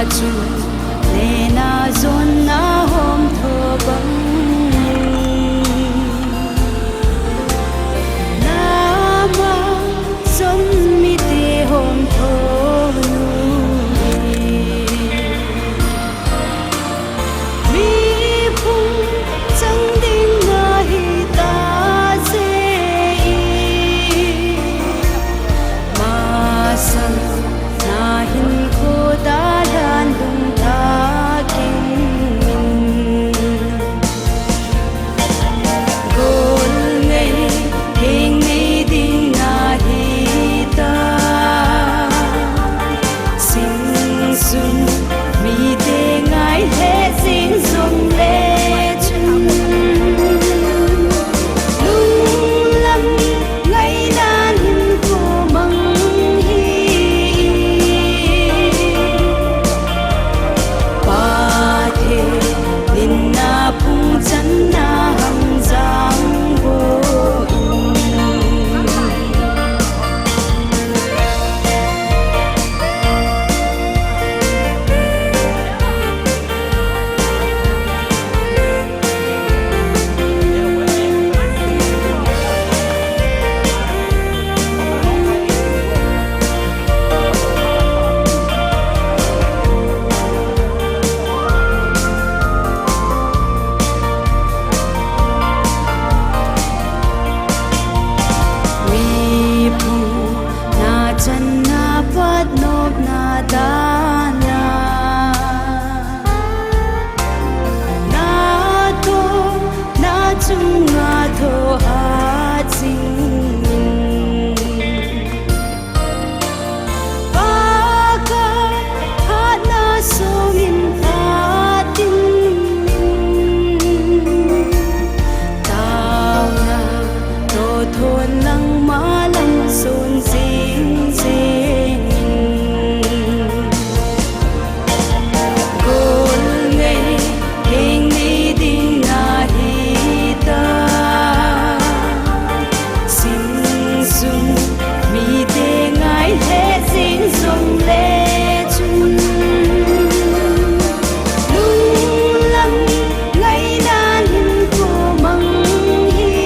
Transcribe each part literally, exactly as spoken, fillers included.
Chun nena jonna hom tho bang, nama jon mite hom tho nu hi. Mi phung chang ding nahi ta je i, masang na hinkho dalhan lungtha kin. Gol ngei, keng ngei ding nahi ta. Sing sun, mite ngai le sing jong le chun. Lunglam ngaidan hinkho mang hi. Pathen in na phung channa hang jang bo in. Mi phung na channa patnopna dana, na tohna chunga thoh a ching. Pakai hatna songin phatin, taona toh thon lang malam son jing jing. Gol ngei, keng ngei ding nahi ta. Sing sun, mite ngai le sing jong le chun. Lunglam ngaidan hinkho mang hi.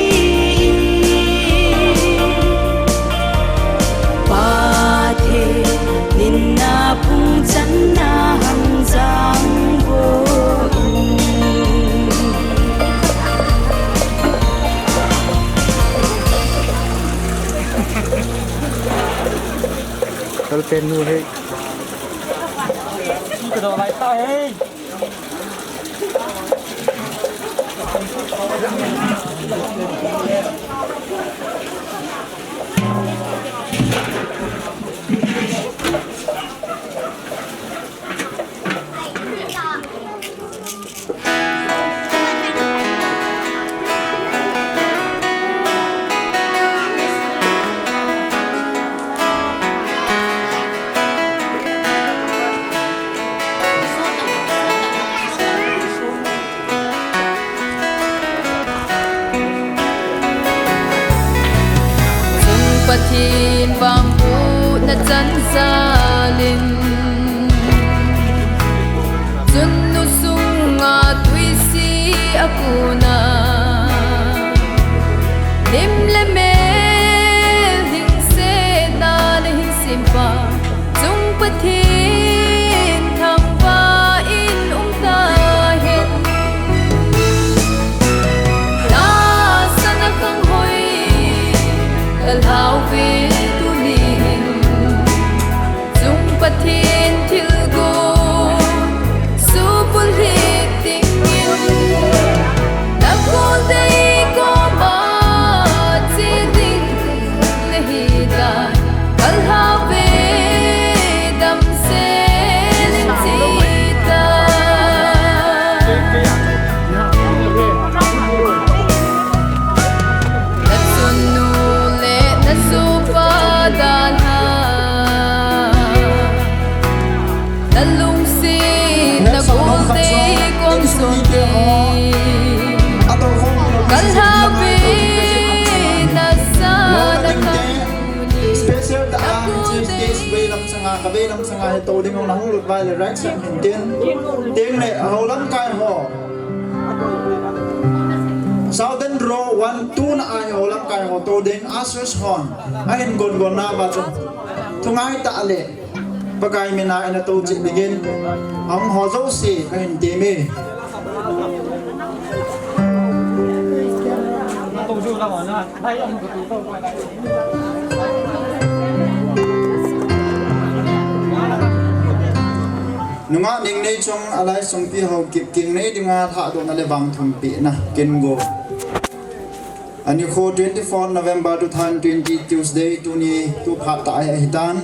Pathen in na phung channa hang jang bo in. Kalpen nu he. Ka do lai ta he. Chung Pathen vangbohna chan jalin, chun nu sunga tuisi a kona, lim le mel hingsetna le hingsempa, Chung Pathen thangvah in um tahen. Tahsan a kanghoi, ka lhau ve tunin. Chung Pathen thilgon, subulhit dingin, na kol dei koma che ding nahi tai, ka lhau ve damsel in chi tai. Na chunnu le na sopa dalha, na lungset na golte kom sung hi, ka lhau ve na sa na kha. Special tah a hiche stage vei lam sanga Vei lam sanga hi tou ding hung lut vai le right side hin tin. Tin le ho lamkai ho. Southern row one, two na a hi ho lamkai ho tou ding, ushers hon ahin gon gon na va chu. Thungai tah le Pakai mina ina tou chih dingin ahung ho jouse kahin teme. Nungah Ningneichong alias Songpi Haokip kingnei dinga lhahdohna le vangthumpehna kin go. Anikho twenty-four November two thousand twenty Tuesday, tuni tu phat tah ahi, ahitan.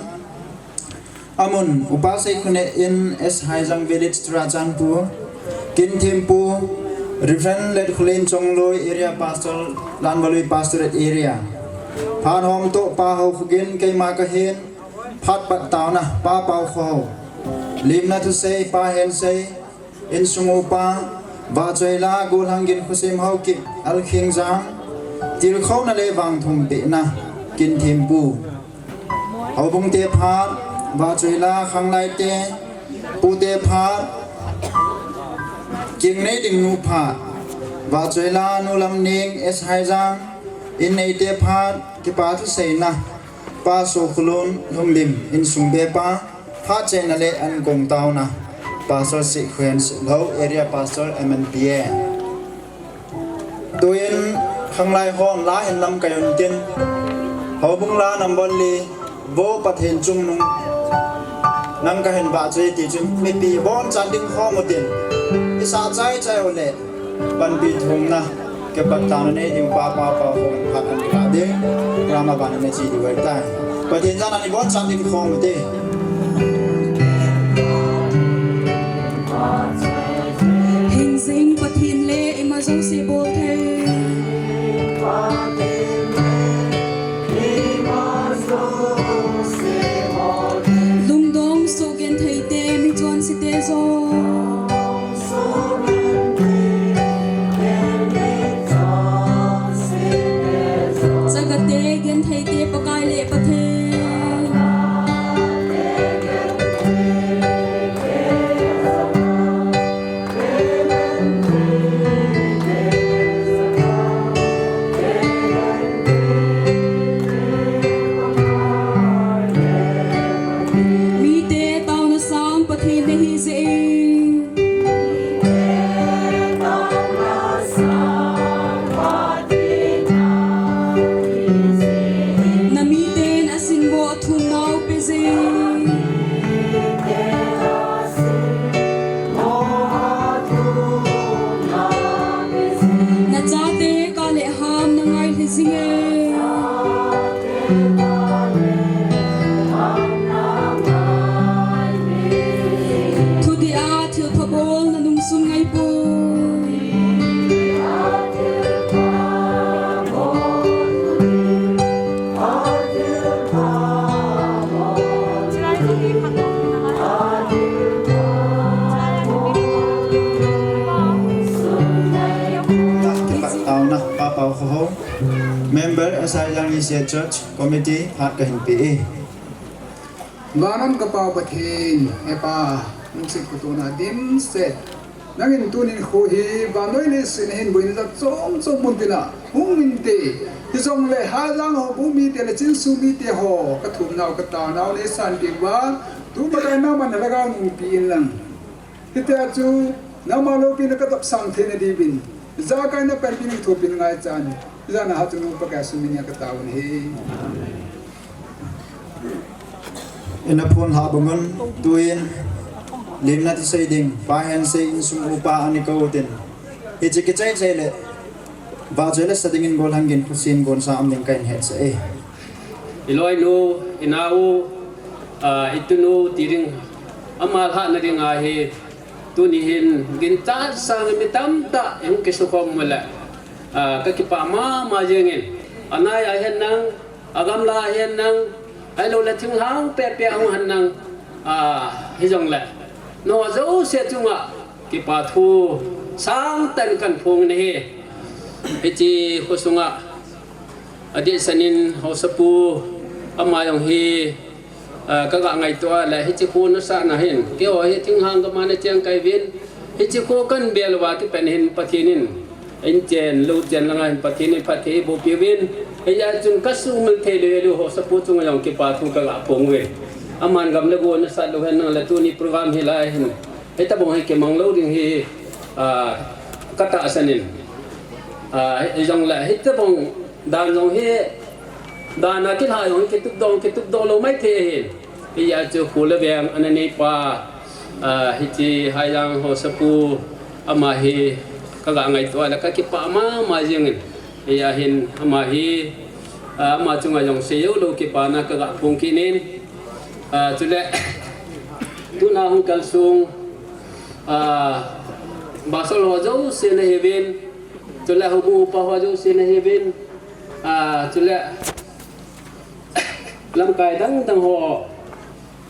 Amun, Upa Seikhoneh in S Haijang Village, Churachandpur. Kin thempu, Reverend Letkholen Chongloi, Area Pastor, Lanvalui Pastorate Area. Phat hom toh Pa Haokhogin, keima kahin, phat pattaona, Pa Paokhohao. Limna thusei, Pa Hensei, insung upa, Vahchoila, Golhang Ginkhosim Haokip, Alkhingjang, tilkhouna le vangthumpehna, kin thempu. Houbung te phat, Vahchoila, Khanglai te, pu te phat, kingnei ding nu phat, Vahchoila, Nu Lamning, S Haijang, innei te phat, kipa thuseina, Pa Sokholun Lhumlim, insung bepa, phat cheina le an kong taona, Pastor Sikhoen Sitlhou, Area Pastor M N P A. Tuin Khanglai hon la hin lam kahin tin. Houbung la number li, Vo Pathen Chungnung. Nang kahin vahchoi ti chun mipi bonchan ding khom utin. Isa chai chai u le. Panpi thumna. Kipat taona nei ding Pa Paokhohao phat an kila ding. Rama bana nei chi diu ahitai. Pathen jana ni bonchan ding khom ute. Hingjing Pathen le ima jouse bol thei. Lungdong soh genthei te, mi chonse te jong. Chaga te, genthei te, Pakai le Pathen. Mite taona sang Pathen nahi jeh in. Na miten asin bo athum nau pe jing. Na chate ka le ham na ngai le jing e. Thudih a thilpha bol na nungsun ngai poi. Taona, Pa Paokhohao, Member S I Jang E C A Church Committee, phat kahin pe e. Vanan ka Pa Pathen, he Pa, lungset kitohna dimset. Nangin tunin kho hi, vannoi leiset hin boina jat chom chom mun tina hung inte. Hijongle Haijang houbung mite le Chinsung mite ho, ka thumnau ka taonau neisan peh uva, tu Pakai nangman na lhagao nungpi in lang. Hitia chu, nangma loupina ka dopsang theina diuvin, ijakai na panpina thopina ngaichan, ijana ha chu nu Pakai sumina ka taovin ahi. Ina phon lha bang un, tuin, limna thusei ding, Pa Hensei insung upa ana kou tin. Hiche kichai chai le, vahchoi le sa dingin Golhang Ginkhosim Gonsah um ding kahin hetsah e. I loinu, i nau, ah, i tunu ti ding, ama lhahna dinga hi, tuni hin, ginchat sanga mi tamtah, i hung kisukhom u le, ah, ka kipah mama jengin, anai a hin nang, agamla a hin nang, ahilou le thinglhang pehpeh a hung hen nang, ah, hijongle, nangho jouse chunga, kipa thu, sangtah in kahin phong nahi, hiche khosunga, adehset in haosapu, ama jong hi, Ah, ka ga ngaito a le, hiche kho nasatna hin, keiho hi thinglhang gam a na cheng kahi uvin, hiche kho kan bel uva kipat hin Pathen in, in chen, lou chen langa hin Pathen in phatthei eiboh peh uvin, hijeh chun ka suhmil thei lou, lou ho sapu chunga jong kipa thu ka ga phong uve. Aman gam le go nasat lou hen lang le tuni program hi lai hin, hitabang hi kimang lou ding hi, ah, ka tahsan in. Ah, hijongle hitabang dan jong hi, dan a kilha jong hi kitup doh, kitup doh lou mai thei ahin. Hijeh chun kho le veng ana neipa, ah, hiche Haijang ho sapu ama hi ka ga ngaito a le ka kipah mama jing in. Hijeh hin ama hi, ah, ama chunga jong seijou lou kipana ka ga phong kit in. Ah, chule tuna hung kalsong, ah, pastor ho jouse nahiuvin, chule houbung upa ho jouse nahiuvin, ah, chule lamkai dang dang ho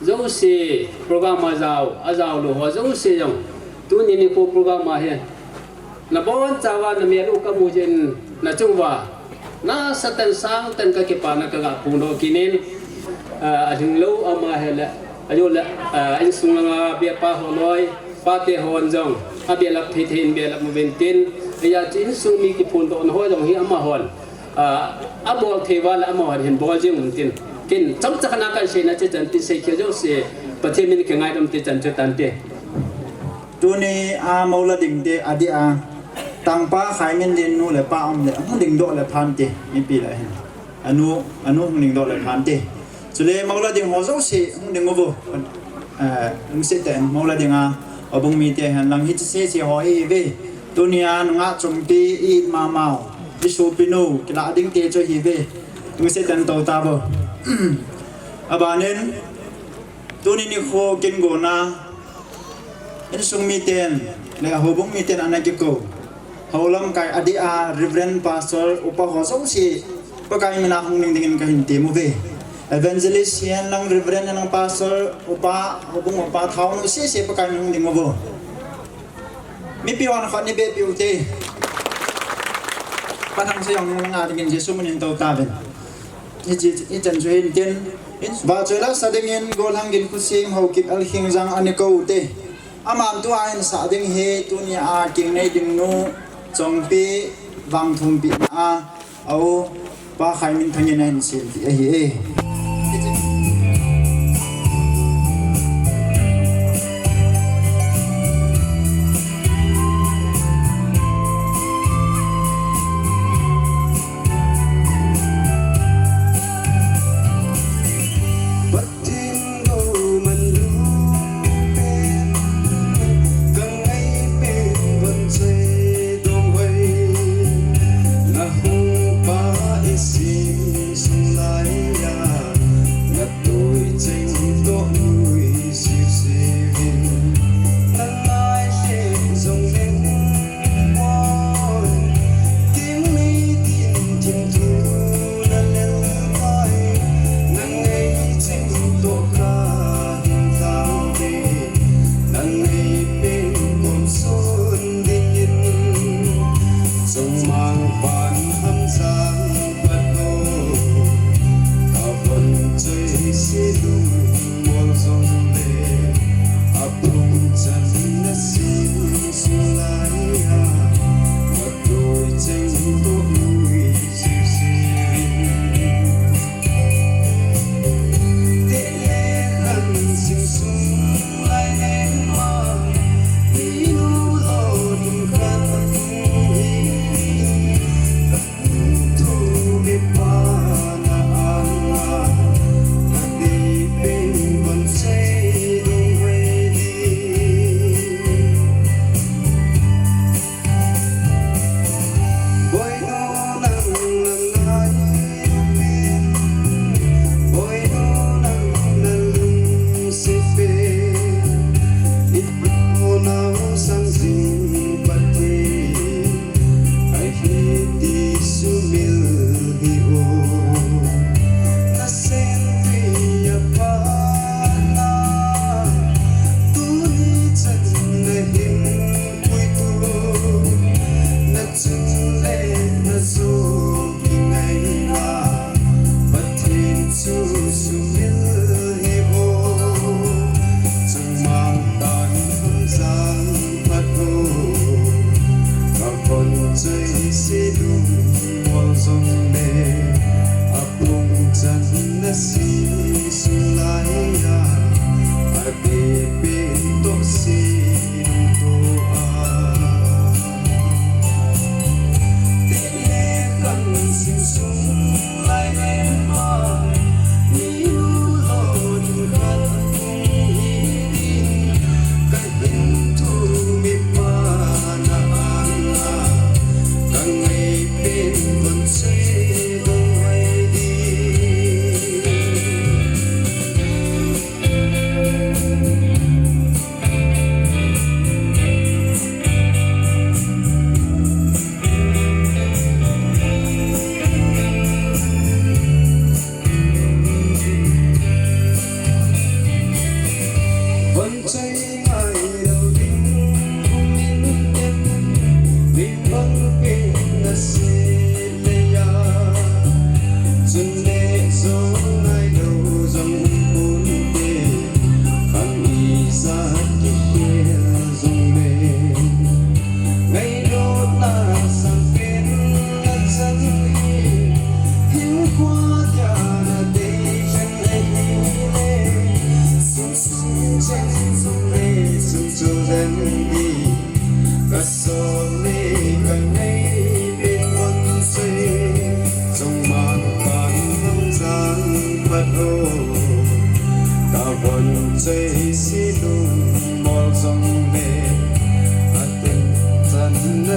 jouse, program a jao, ajao lou ho jouse jong, tuni nikho program a hi nabonchauva namel u kamu jin, nachung uva nasatah in sangtah in ka kipana ka ga phongdoh kit in, ah, alhinglou ama hile, ajole, ah, insung langa bia pa ho loi, pate hon jong abelap thei thei in belap uvin tin, hijeh chun insung mi kiphondohna ho jong hi amahon, ah, abol thei uva le amahon hin bol jing uvin tin, ken chomcha khat na kan seina chu chan tin, seikhel jouse Pathen min kingaidam te, chan chu tante. Tuni a moula ding te adih a, Tangpa Khaiminlen nu le pa um le, hung dingdoh le phante, mipi lah hin. Anu, anu hung dingdoh le phante. Chule moula ding ho jouse hung ding uvo. Eh, lungset tah in moula dinga, houbung mite hen lang hiche sese ho hi ve. Tunia nungah chompi i mamau, i sopinu kilah ding te chu hi ve. Lungset tah in tou tauvo. Abanin, tuni nikho kin gona, insung miten le houbung miten ana kikou, hou lamkai adih a Reverend, Pastor, upa ho jouse Pakai mina hung ding dingin kahin tem uve. Evangelist hihen lang, Reverend hihen lang, Pastor, upa, houbung upa, thaonu sese Pakai mina hung ding uvo. Mipi hon khat ni beh piu te. Pathen se jong nunga dingin Jesu minin tou tauvin. Hiche, hichan chu hin tin, vahchoi la sa dingin, gollhang Ginkhusim, Haokip L. Khingjang ana kou te. Aman tua hin sa ding hi, tunia kinei ding nu, Chongpi, Vangthumpina a, a u, Pa Khaiminthang in ahin sem ti ahi e. Pathen lou manlu pen, ka ngai pen von choi dong hoi, na hung pa i sim sung lai a, na toi cheng toh nui siu siu vin, na ngai pen jong leng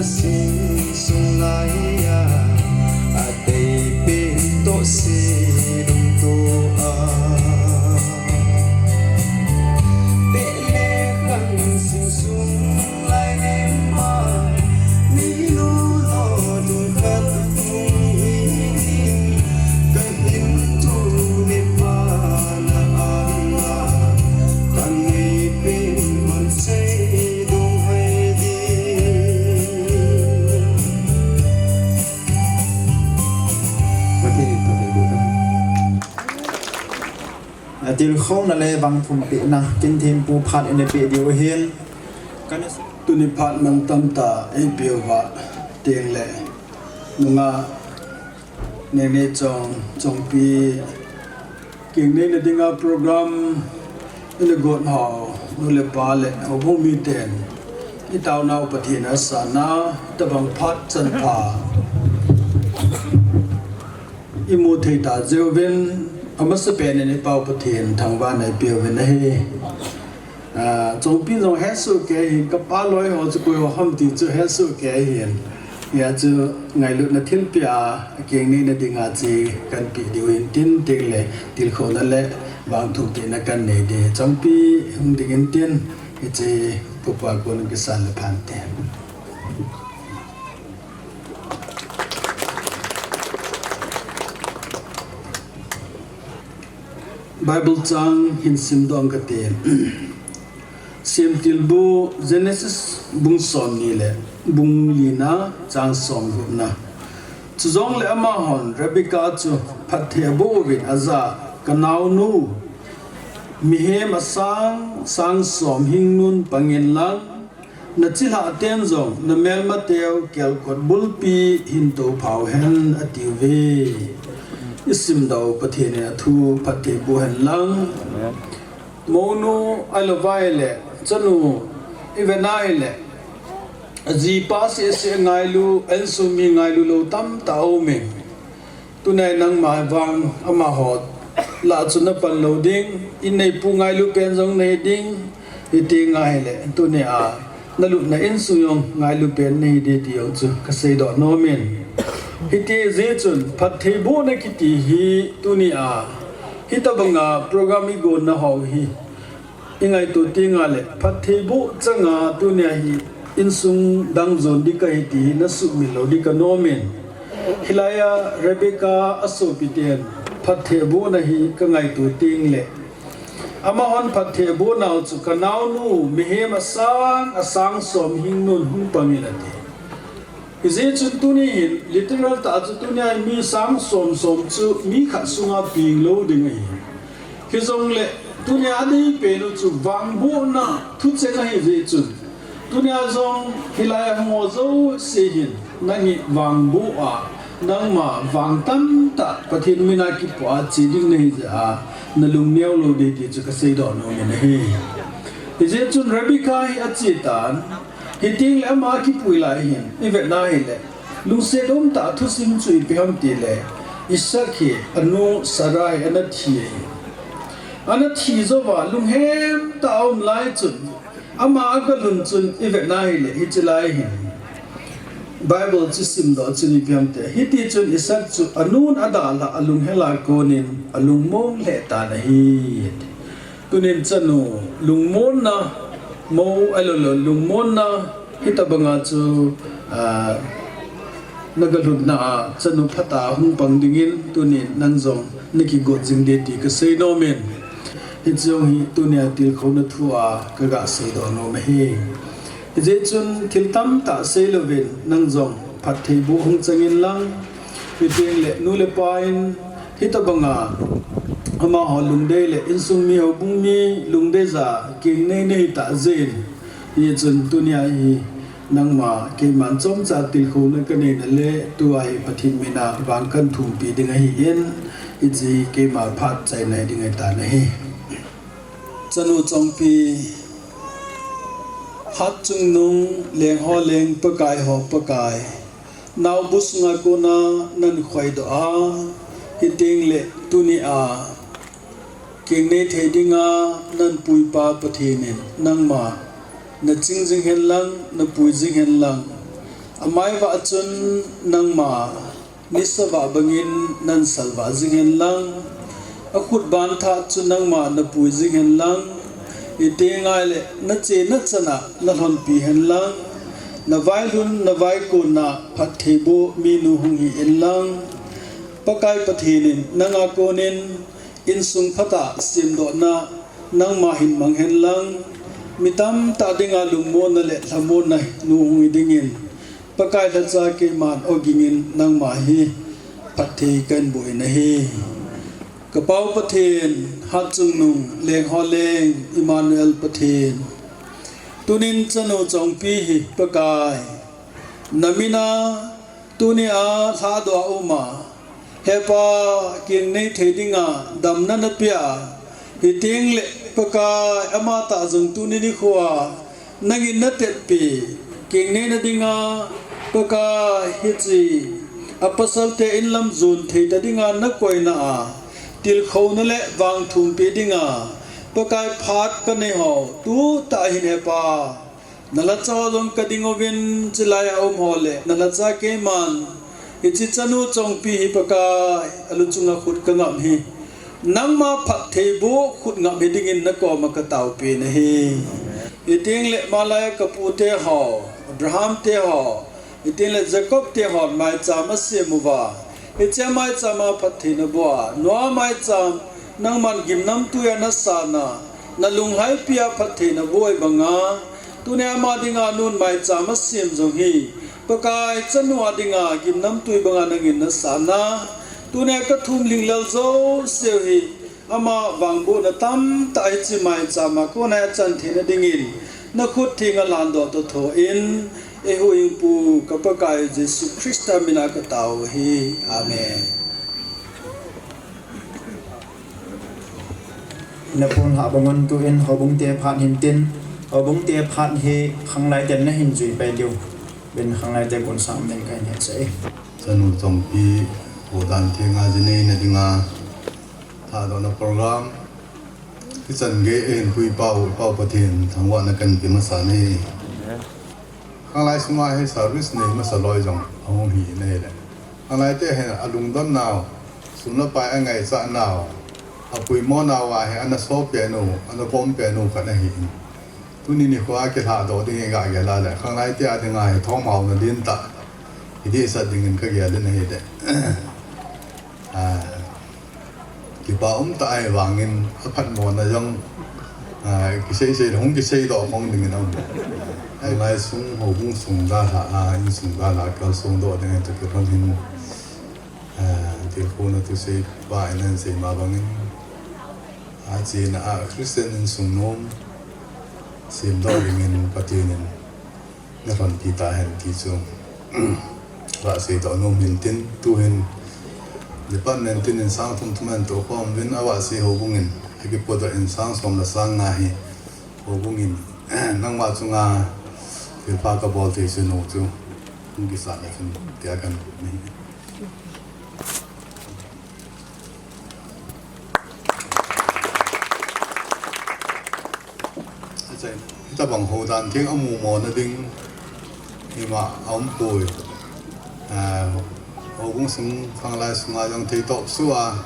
Sing sung lai a, a tei pen to se lung to a. Te le khang sing sung lai le ma, mi lu lo lung khat lung hi, ka hin tu ne pa na a ma, ka ngei pen man sei dung hai di. Pathen in phatthei boh tahen. A tilkhouna le vangphumpeh na, kin thempu phat in eipeh diu ahin. Tuni phat mantam tah eipeh uva teng le, nunga Nene Chong, Chongpi, kingneina dinga program ina gon ho, nu le pa le houbung miten i taonau Pathen asana, tabang phat chanpha i mu thei ta jeh uvin, amasapen in i Pau Pathen thangvahna i peuvin ahi. Ah, Chongpi jong hesoh kei ahin, ka pa loi ho chu koi ho ham ti chu hesoh kei ahin. Hia chu ngailutna thilpeh a, kingneina dinga chi kan pe diu ahin tin, teng le tilkhouna le vangphumpehna kan nei ding. Chongpi hung ding in tin, hiche pupa kon kisan le phan te. Bible chang hin simdoh kate. Semtilbu Genesis bung somni le bung lina chang somgupna. Chujongle amahon Rebekah chu phatthei aboh uvin ajah a, ka naonu, mihem asang sang som hingnun pangin lang, na chilhah ten jong na melmateu kelkot bulpi hin tophau hen, atiuve. I simdoh Pathen in athu phatthei boh hen lang. Amen. Mounu ahilouleh chanu i vet na ahile, ajipa seh seh ngailu, insung mi ngailu lou tamtah aume. Tunia nangma vang amaho lah chu na pan lou ding, in neipu ngailu pen jong nahi ding, hiti ngai le, tunia na lutna insung jong ngailu pen nahi ding ti jong chu ka seidoh nom in. Hiti jeh chun phattheibohna kiti hi tunia hitabanga program i gonna ho hi i ngaito teng le, phattheiboh changa tunia hi insung dang jon ding kahi ti hi na sumil lou ding ka nom in. Hilai a Rebecca asopi ten phattheibohna hi ka ngaito teng le, amahon phattheiboh nau chu ka naonu mihem asang, asang som hingnun hung pang in ati. Hijeh chun tuni hin, literal tah chu tunia mi sang som som chu mi khat sunga peng lou ding ahi. Hijongle tunia adei pen u chu vangbohna thucheng ahi jeh chun, tunia jong hilai a hung ho jouse hin nang hi vangboh a, nangma vang tamtah Pathen mina kipo a che ding nahi jeh a, na lungneo lou ding ti chu ka seidoh nom in ahi. Hijeh chun Rebecca hi ache tan, hiteng le ama kipui lai hin i vet na ahile, lungset umtah thusim chu ipi ham tile, Isaac hi anu Sarah hi ana thi ahi. Ana thi jouva lunghem tah a um lai chun, ama agalhun chun i vet na ahile, hiche lai hin Bible chu simdoh chun ipi ham tile, hiti chun Isaac chu anun adalhah a lunghel a konin alungmong lheh tan ahi. Tunin chanu lungmonna, mou ahilouleh lungmonna, hitabanga chu, ah, na galhunna a chanu phatah a hung pang dingin tunin nang jong na kigot jing ding ti ka seinom in. Hiche jong hi tunia tilkhouna thu a ka ga seidoh nom ahi. Hijeh chun thil tamtah seilouvin nang jong phattheiboh hung chang in lang, hiteng le nu le pa in hitabanga amaho lungdei le insung mi houbung mi lungdei ja kingnei nahi tah jeh in, hijeh chun tunia hi nangma keiman chomcha tilkhouna ka neina le tua hi Pathen mina vang kan thumpi ding ahin, hiche keima phat chaina ding ahitan ahi. Chanu Chongpi, Hatchungnung, leng ho leng, Pakai ho Pakai, naobu sunga kona nan khoidoh a, hiteng le tunia kingnei thei dinga nan puipa Pathen in nangma na ching jing hen lang, na pui jing hen lang, Amai vah chun nangma nisa vah bangin nasalvah jing hen lang, akhut ban thah chu nangma napui jing hen lang, iti ngai le nache nachan a nalhonpi hen lang, navailhun navaikon a phattheiboh minu hung hi hen lang, Pakai Pathen in nanga konin insung phatah semdohna nangma hin mang hen lang, mi tamtah dinga lungmonna le lhamonna nu hung hi dingin Pakai lhacha keiman ogingin nangma hi phatthei kahin boh in ahi. Ka Pa u Pathen, hatchungnung, lengho leng, Emmanuel Pathen. Tunin chanu Chongpi hi Pakai, na min a tunia lhadoh a um a, He Pa, kingnei thei dinga damna napeh a, hiti le Pakai ama tah jong tuni nikho a nangin natetpi, kingnei na dinga Pakai hiche a pasalte in lam jon thei ta dinga nakoina a, tilkhouna le vangthum pe dinga Pakai phat kanei ho, tutah hin He Pa, na lhacha jong kading uvin, chulai a um ho le na lhacha keiman, hiche chanu Chongpi hi Pakai, aluchung a khut kangap hi, nangma phattheiboh khut ngap hi dingin nakoma kataopi nahi. Hiti le malai a kapute ho, Abraham te ho, hiti le Jacob te hon maicham asem uva, hiche maicham a phatthei naboh a, Noah maicham nangman gimnamtui a nasan a, nalunglhaipi a phatthei naboh banga, tunia ama dinga nun maicham asem jong hi, Pakai chanu a dinga gimnamtui banga nangin nasan a, tunia kathum lhinglel jouse u hi, ama vangbohna tamtah hiche maicham a kona achan theina dingin, nakhut theng a lhandoh toh tho in, eihuhhing Pu ka Pakai Jesu Christa min a katao u ahi. Amen. Ina pon lhah bang un tuin houbung te phat hin tin, houbung te phat hi khanglai ten nahin jui pai diu. Ben khanglai te kon sang den kahin hetsah e. Chanu Chongpi, houdan thenga ji neina dinga lhadohna program, hichan gei eihin puipau, Pa u Pathen thangvahna kahin pe masa e. Khanglai sunga hi service nei masa loi jong ahung hi in ahile, khanglai te hin alungdon nau, sum le pai angaichat nau, apuimo nau a hi ana so pen u, ana kom pen u khat ahi in. Tuni nikho a kilhadoh ding iga gel a le, khanglai te a dinga hi thomhaona lentah hi dehset dingin kagel in ahile. A, kipa umtah ahi vangin aphatmona jong, a, kisei sei le hung kisei doh khom dingin aum. Khanglai sung, houbung sung dalha a, insung dalha kalsong doh ding ahi toh kilhon hin, a, tilkhouna thusei pa in ahin sei ma bangin, a, chena a Christian insung nom semdoh dingin Pathen in nalhonpi tahen ti chu vahsei doh nom hin tin, tuhin department tin in sang thum thum ahin tohkhom uvin, avahsei houbung in akipodoh in sang som le sang nga hi houbung in nangma chunga thilpha kabol thei chu nou chu hung kisah le chun tia kahin bol ahi. Hitabang houdan theng amumona ding ima aumpoi. A, houbung sung khanglai sunga jong theitop sua,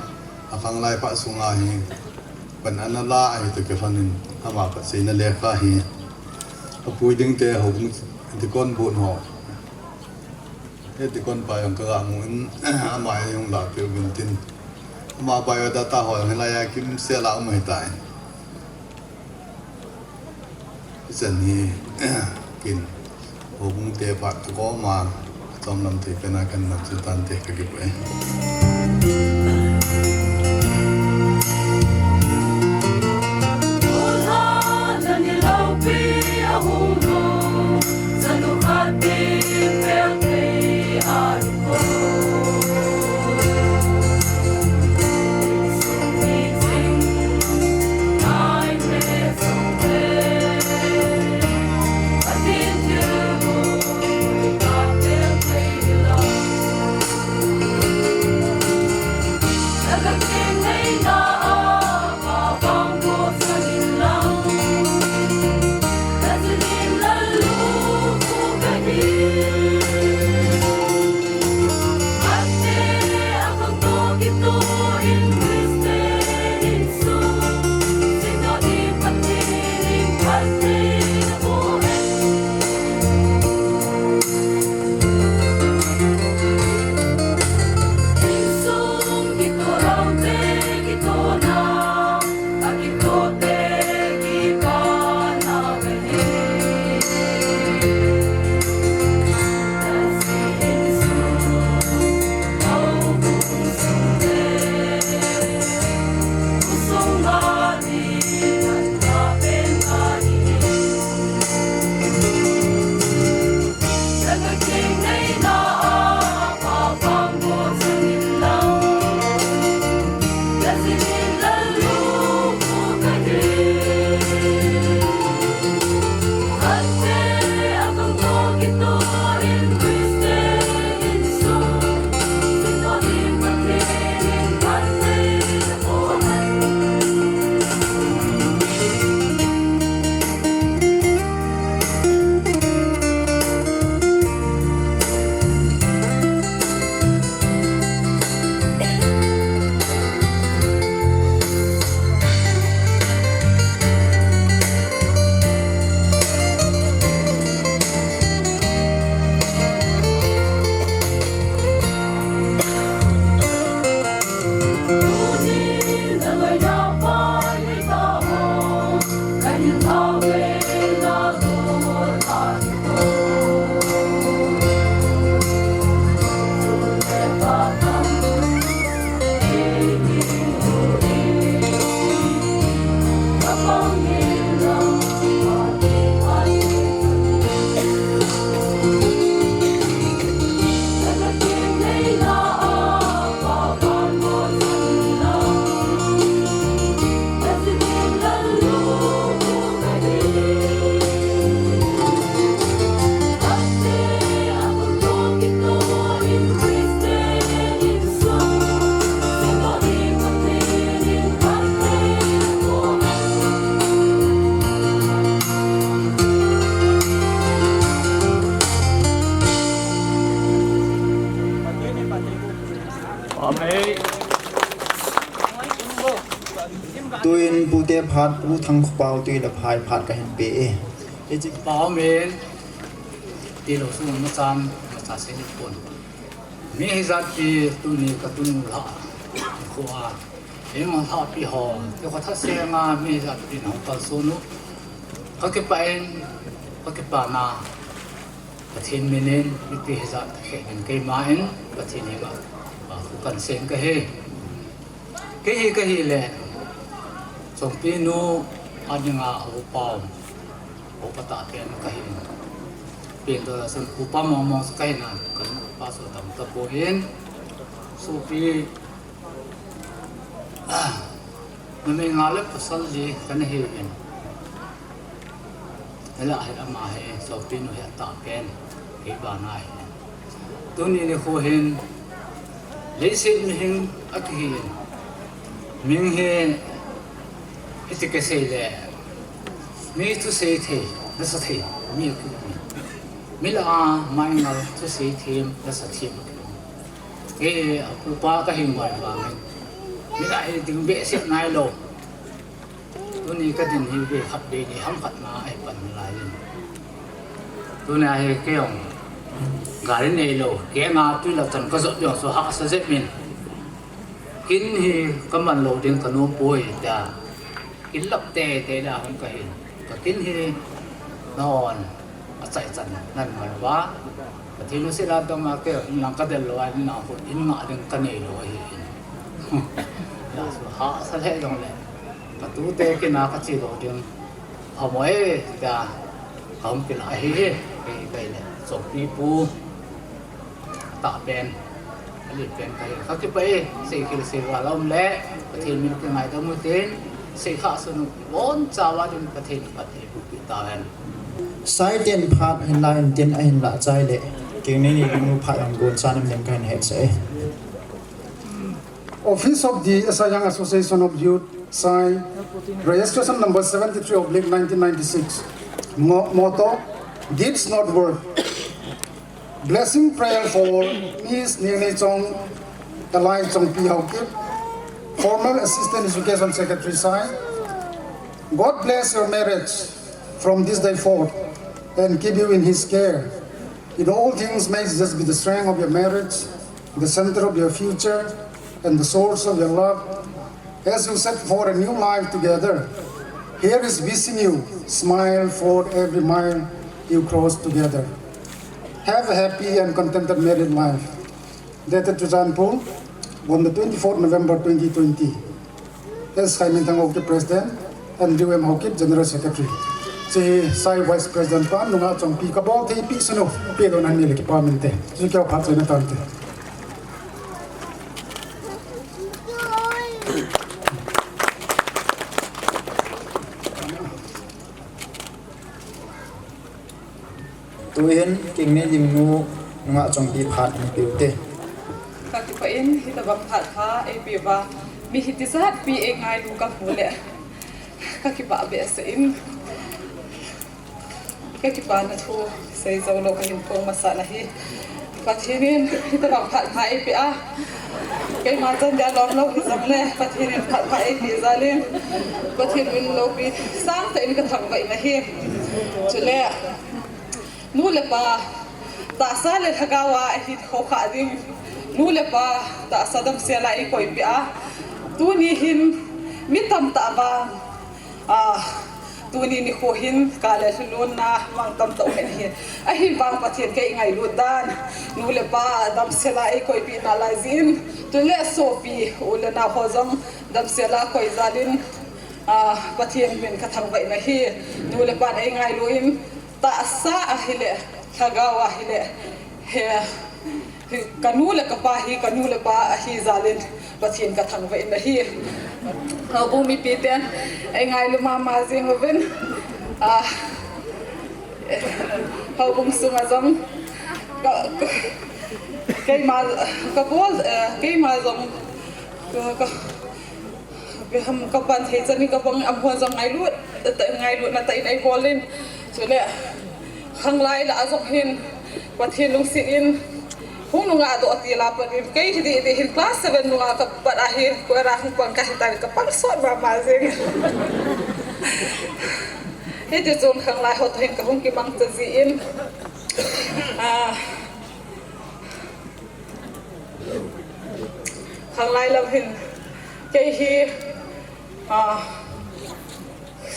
akhanglai phat sunga hi pan ana la ahi toh kilhonin, ama phatseina lekha hi apui ding te houbung deacon board ho, he deacon pa jong kaga mu in, ama jong hung lahpeh uvin tin, ama biodata ho jong hilai a kimsel a um ahitai. Hichan hi kin houbung te phat koma chomlam thei pena kahin mang chu tante, kakipah e. Phat Pu Thangkhopao Tuilaphai phat kahin pe e. Hiche pau men ti lo sung ma chan ma cha se ni pon. Mi hijat pi tuni ka tun la ko a. Ei ma la pi ho. Te ko tha se nga mi hijat pi na kal sunu. Ka kipah in, ka kipah na. Pathen minin, mipi hijat khe in keima in, Pathen hi ba, ba khu kan sen ka he. Kei hi ka hi le, Chongpi nu, a dinga a upa, upa ta pen ka hi. Pen to la sun upa mong mong ka hi na, kan upa so tam ta po in. Sopi, ah, numei nga le pasal li kan hi in. Hela hi ama hi, Sopi nu hi ta pen, kei ba na hi. Tuni ni khu hin, leiset mihing a kihi in. Mihing hi, hiti ka sei le, mi thusei thei, nasa thei, mi a kihi. Mi la a, mai ngal thusei thei, nasa thei. E, a pupa ka hi ngai ba ngai. Mi la hi ding behseh nai lo. Tuni ka din hi ve khat ve ni ham khat na ai pan lai in. Tuni a hi kei ong gari nei lo, kei nga tui la chan ka zot yong so hahsa zet min. Kin hi ka man lo ding ka nu poi ta. Kin lap te te la hon ka hin. Ka kin hi na on a chai chan nan man ba. Pathen lungset a tong a kei nang ka del lo a, nang khu in nga ding ka nei lo ahi in. Ya, so hahsa le jong le. Ka tute kin a ka chi lo ding. Hamo e, ya. Ka hung kin ahi hi. Kei, kei le. Sopi pu. Ta pen. Ali pen ka hi. Ka kipah e. Sei khel sei va lom le. Pathen min ka ngaidam u tin. Sei kha sunu. Bon chawa din Pathen Pathen. Sai ten phat hin la in tin ahin la chai le. King ni ni nu phat ang gon sa nam nem kahin het se. Office of the Sai Young Association of Youth, Sai, registration number seventy-three oblique nineteen ninety-six. Mo- motto, deeds not work. Blessing prayer for Miss Nini Chong, Kalai Chongpi Haokip, former Assistant Education Secretary, Sai. God bless your marriage from this day forth and keep you in His care. In all things, may Jesus be the strength of your marriage, the center of your future, and the source of your love. As you set forth a new life together, here is wishing you smile for every mile you cross together. Have a happy and contented married life. Dated Churachandpur on the twenty-fourth November twenty twenty. As Sai Minthang Haokip President and Riu M Haokip General Secretary. Che Sai Vice President pa nunga Chongpi ka bol thei pi sunu pi don an ni le kipa min te. Chu kya phat chena tan te. Tuhin, King ni lim nu, nunga Chongpi phat ni piu te. Ka kipah in, hitabang phat pha, ei pi va, mi hiti zat pi ei ngailu ka mu le. Ka kipah behseh in. Ka kipah na thu, sei zo lo ka hin phong masa na hi. Pathen in, hitabang phat pha ei pi a. Keima chan dia lom lo hi zam le, Pathen in phat pha ei pi zalin. Pathen in lo pi, sang ta in ka thang vai na hi. Chule, Nu le pa, tahsa le lhagao a hi ho kha ding. Nu le pa, tahsa damsel a i koipi a. Tuni hin, mi tamtah vang. Ah, tuni nikho hin, ka le lhulun na, mang tamtah um hin. Ahin vang Pathen kei ngailut dan. Nu le pa, damsel a i koipi na lai zin. Tu le sopi, u le nao ho jong, damsel a koi zalin. Ah, Pathen min ka thangvah na hi. Nu le pa na i ngailu in. Tahsa ahile, lhagao ahile, he, he, ka nu le ka pa hi, ka nu le pa ahi jalin, Pathen ka thangvah in ahi. Houbung mipi ten, ei ngailu mama jing uvin, ah, houbung sunga jong, ka, ka, keima, ka bol, eh, keima jong, ka, ka, Ka ham ka pan thei chan in ka bang am hon jong ngailut, ta, ngailut na ta in ei bol in. Chule, khanglai lah a jong hin, Pathen lungset in, Hung nunga doh ti la pa dim, kei hi di di hin class seven nunga ka pat a hi, ko ra hung pang ka hi ta ka pang sot ba ma jing. Hiti chun khanglai ho to hin ka hung kimang cha ji in. Ah, khanglai lam hin, kei hi, ah,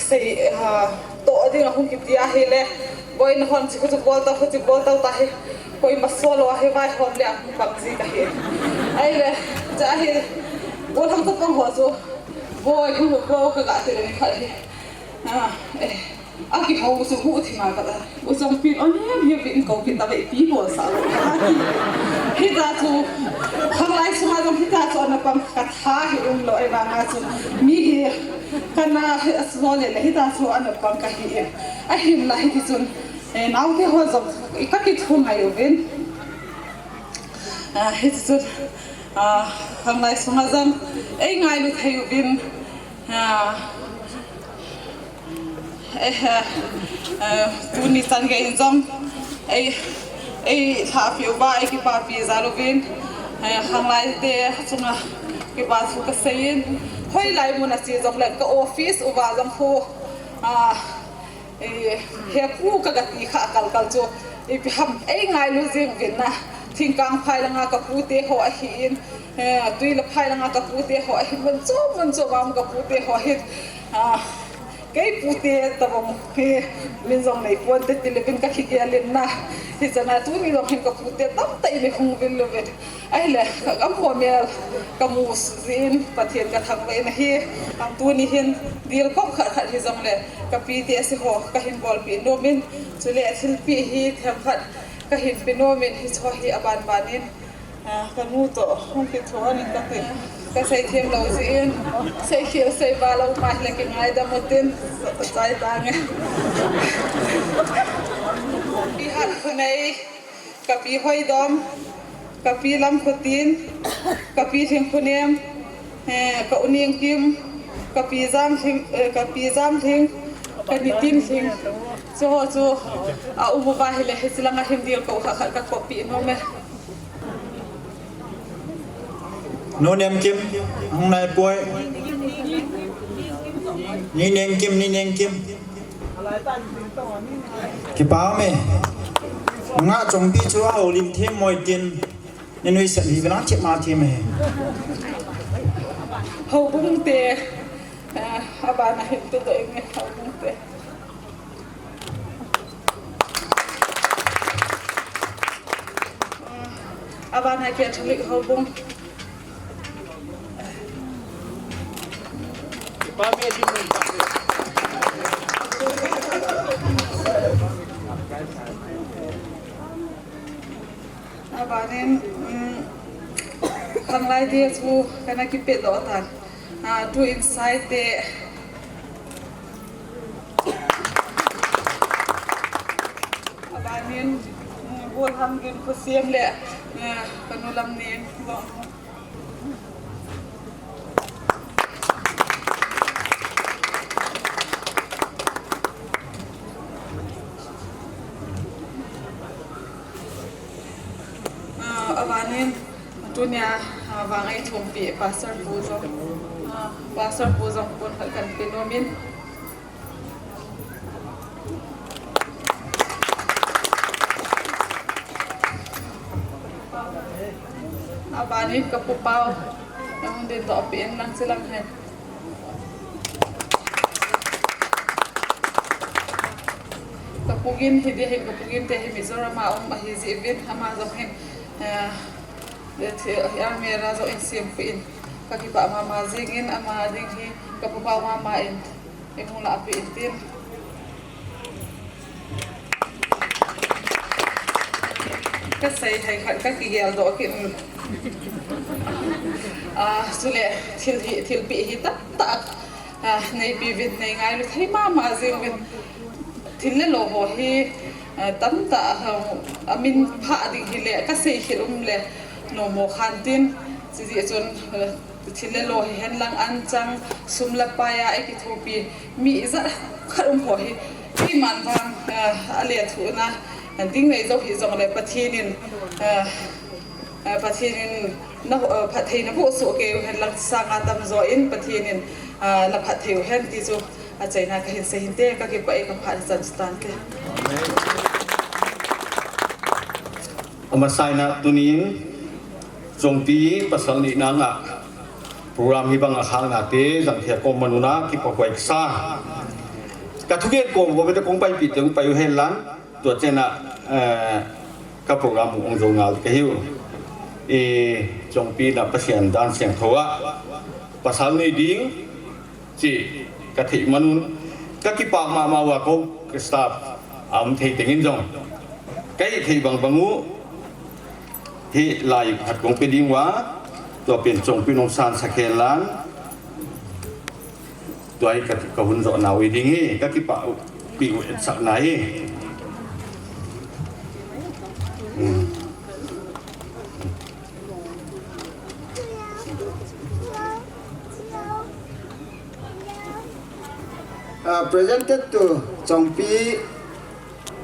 Sei, ah, to ding a hung kiti a hi le, boina hon chi khu chu bol ta, khu chu bol ta ta hi, koima so lo a hi vaihom le a hung pang ji ka hi. Ai le, cha hi, bol hang to pang ho chu, boi hung lo ko ka ga ti le ni kha hi. Ah, eh, a ki ho chu hu thi ma ka ta. U Chongpi, o ni, mi vin ko ki ta ve pi ko sa lo. Hita chu, khanglai sunga jong hita chu ana pang ka tha hi um lo, ei vanga chu. Mi hi, kana hi a so le le hita chu ana pang ka hi e. Ahin la hiti chun, eh, naote ho jong, i ka kithum ngai uvin. Ah, hiti chun, ah, khanglai sunga jong, ei ngailu thei uvin. Ah, Eh, eh, eh, tuni chan gei in jong, ei, ei lhahpi uva, ei kipapi jal uvin, eh, khanglai te chunga kipa thu ka sei in, hoilai mun a che jong le ka office uva jong khu, ah, eh, he pu ka ga ti kha kal kal chu, ipi ham, ei ngailu jing uvin na, Thingkang phai langa ka pu te ho ahi in, eh, Tuila phai langa ka pu te ho ahi, mun chom, mun chom a ka pu te ho ahi, ah, Kei pute tabang hi min jong nei pon te ti le vin ka kigel in na. Hichana tuni jong hin ka pute tamtah in hung vil lou ve. Ahile ka gam ho mel ka mu jin Pathen ka thangvah in ahi. Tuni hin dil kop khat khat hijongle ka pi te ase ho ka hin bolpi nom in. Chule thilpi hi themkhat ka hin pe nom in hiche hi aban ban in. Ah, ka nu toh hung kitho anin kati. Ka seithem lou jin, seikhel seiva lou ma hile kingaidam utin, chai tange. Pi Hatkhonei, ka pi Hoidom, ka pi Lamkhotin, ka pi Lhingkhonem, eh, ka u Nengkim, ka pi Jamlhing, eh, ka pi Jamlhing, ka nitin Lhing. Chuho chu a um uva hile hiche langa hin dil ko khat khat ka koppi nom e. Nu Nemkim, hung nai poi. Ni Nengkim, Ni Nengkim. Kipa me. Nga Chongpi chu a houlim them moi tin. Ni nuisat hi vela thip ma thim e. Houbung te, eh, abana hin tu to ing e, houbung te. Abana Catholic houbung. Abanin, um, khanglai te chu kana kipet doh tan. Ah, tu inside te. Abanin, mm, Golhang Ginkhorsem le, eh, ka nu Lamneng. Ah, abanin, tunia, ah, vang eithumpi Pastor pu jong, ah, Pastor pu jong pon khat kan pe nom in. Abanin ka pu Pau, nahung ding doh peh in lang chilang hen. Ka pu Gin hi ding hin, ka pu Gin te hi Mizoram a um ahi jeh uvin, ama jong hin, eh, eh, army a jong in sem pu in. Ka kipah mama jing in, ama ding hi ka pu Pau mama in. Ei hung lah a pi in tin. Ka sei hai khat ka kigel doh kit. Ah, chule thil hi, thilpi hi tamtah, ah, neipi uvin, nei ngailu thei mama jing uvin. Thil le lo ho hi, ah, tamtah, ah, amin pha ding hile ka sei khel um le nom mo khan tin. Chujeh chun, ah, Thil le lo hihen lang anchang sum le pai a eikithopi mi ijat khat um ho hi. Keiman vang, eh, alethuhna ding nei jou hijongle Pathen in, eh, Eh, Pathen in na, eh, phattheina boh soh kei u hen lang, sanga tamjo in Pathen in, ah, na phatthei u hen ti chu achaina kahin sei hinte, kakipah e, kaphat chan chu tante. Amasain a tunin Chongpi pasal nina ngah program hibang a khangna te jangthei a kaum manun a kipa huai kasa. Ka thugen kom vo bete kong paipi te hung pai u hen lang. Tua chena, eh, ka program hung ong jou ngal kahiu. Eh, Chongpi na Pathen dan siangthou a pasal nei ding chi ka thei manun, ka kipah mama uva, ko ka staff a um thei tengin jong ka hithei bangbang u, hilai khat kong pe ding uva, tua pen Chongpi nung san sakhen lang. Tua hi ka, ka hun jo nau hi ding hi, ka kipah u, pi u etsakna hi. Hmm. Uh, presented to Chongpi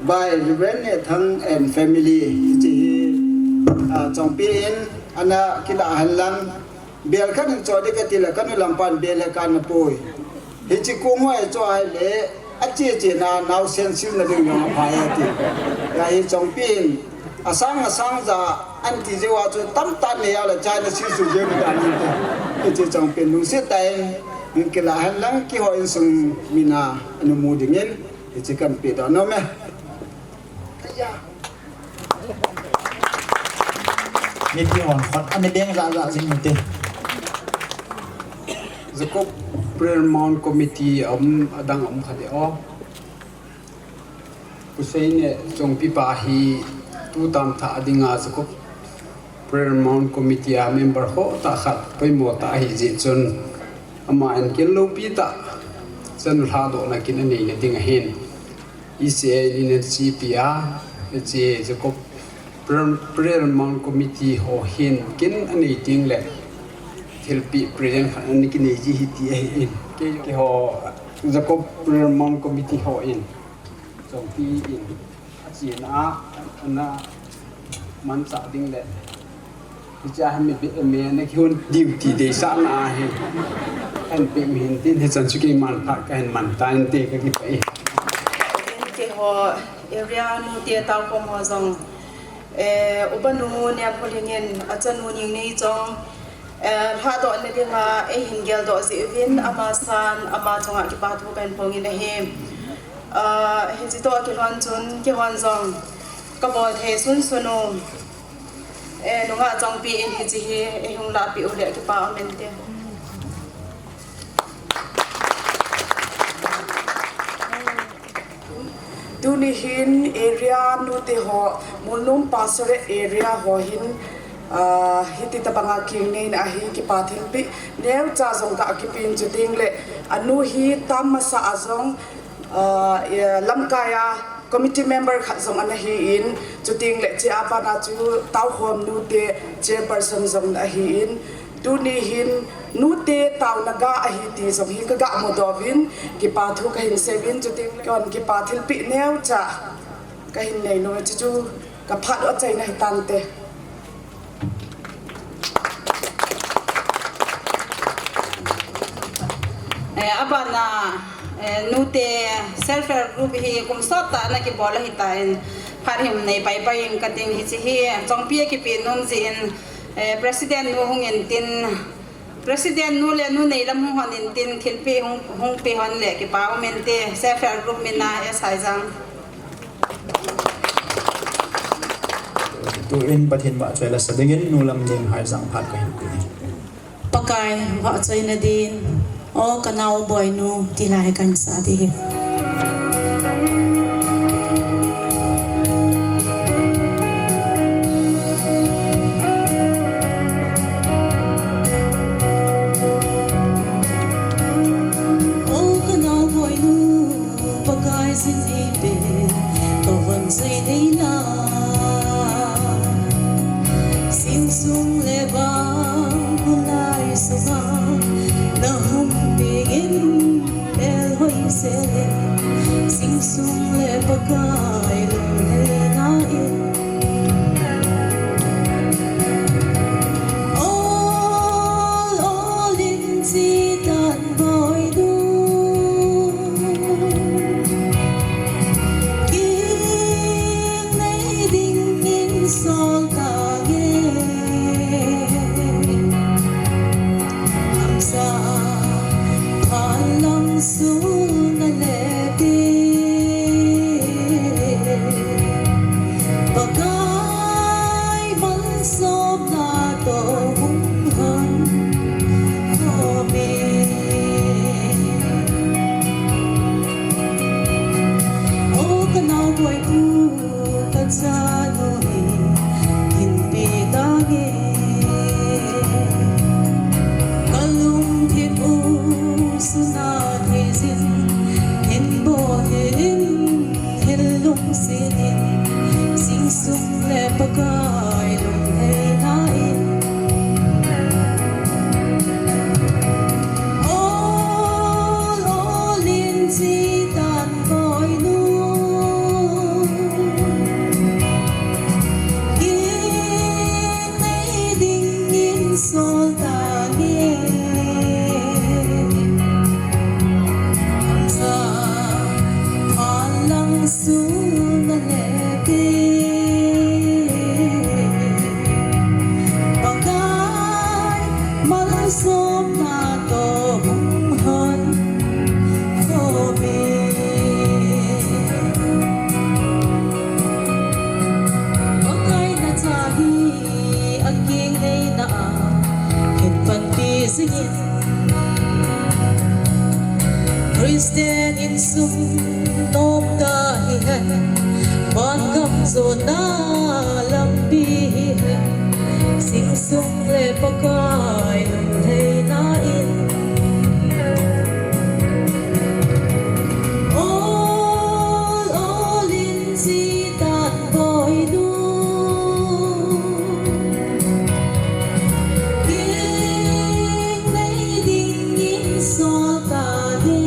by Reverend Nehthang and family. Hiche hi, ah, Chongpi in ana kilah hen lang, bel khat in cho ding kati le, kanu lampan bel he kana poi. Hiche kong hoi cho ahile, ache che na, naosen sil na ding jong aphai ati. Hia hi Chongpi in, asang asang ja, anti jeh uva chu tamtah nei a le, chai na sil su jeh u dan in te. Hiche Chongpi in lungset tah in, min kilah hen lang, kihou insung mina, anu mu ding in. Hiche kan pe doh nom e. Mipi hon khut ana beng jahjah jing ute. Jacob Prayer Mount Committee a um, adang a um kha de o. Pu Seine Chongpi pa hi tu tam tha a dinga Jacob Prayer Mount Committee a member khoh tah khat poimo tah ahi jeh chun, ama in kin loupi tah chanu lhadohna kin anei na ding ahin. E C A in ana chepi a, hiche Jacob Prayer, Prayer Mount Committee ho hin kin anei teng le thilpeh present khat ana kinei ji hi ti ahin. Kei, keiho Jacob Prayer Mount Committee ho in Chongpi in achena a, ana manchah ding le, hiche a hi mi be, mi ana kihon diu ti deisahna ahi. Kahin pe u hin tin, hichan chu keiman phat kahin man tan te, kakipah e. Keiho area nute tao kom ho jong, eh, Upa nu Niamkholing in achanu Ningneichong, eh, lhadohna dinga eihin geldoh jeh uvin, ama san, ama chunga kipa thu kahin phong in ahi. Ah, hiche toh kilhon chun, keihon jong kabol thei sunsun u, eh, nungah Chongpi in hiche hi eihung lahpeh u le kipa um inte. Tuni hin area nute ho, Molnom Pastorate area ho hin, ah, hiti tobanga kingnei na ahi, kipa thilpeh neocha jong kakipe in, chuteng le anu hi tam masa a jong, ah, eh, lamkai a committee member khat jong ana hi in, chuteng le hiche a pat a chu taokhom nute chairperson jong ana hi in, tuni hin nute taona ga ahi ti jong hi kaga mudoh uvin, kipa thu kahin sei uvin, chuteng le kon kipa thilpeh neocha kahin nei nom e, chuchu kaphat u achaina hi tante. Eh, abana, eh, nute self help group hi kum sot tah a ana kibol ahitan, phat him nei paipai in kating, hiche hi Chongpi a kipe nom jeh in, eh, president nu hung in tin, president nu le nu neilam hung hon in tin, thilpeh hung, hung pe hon le kipa um inte, self help group min a S Haijang. Tuin Pathen vahchoi lasa dingin nu Lamneng Haijang phat kahin pe. Pakai vahchoina din, O kanao boinu, ti lai kahin sa ding ahi. O kanao boinu, Pakaiyin neipen, kavon sei ding na. Insung le vang, khulai sunga, nahung pengin, bel hoi sele, insung le Pakai lunghelna in. Sol ta nge, amsa phalang sunga le te, Pakai malsomna toh hung hon khom e. O ka naoboi u, ka chanu hi, hinpe ta nge. Ka lungthim u suna thei jin, hin bol in, hin lungset in, sing sung le Pakai lungheina in. Ol, ol in chi tan boinu. Kin nei dingin sol ta nge. Sa phalang sunga le te, Pakai malsomna toh hung hon khom e. Pakai na cha hi, a kingneina a hin panpi jingin, Christian insung nom ta hihen, vangam jona lampi hihen, sing sung le Pakai lungheina in. Ol, ol in chi tan boinu. Kin nei dingin sol ta nge.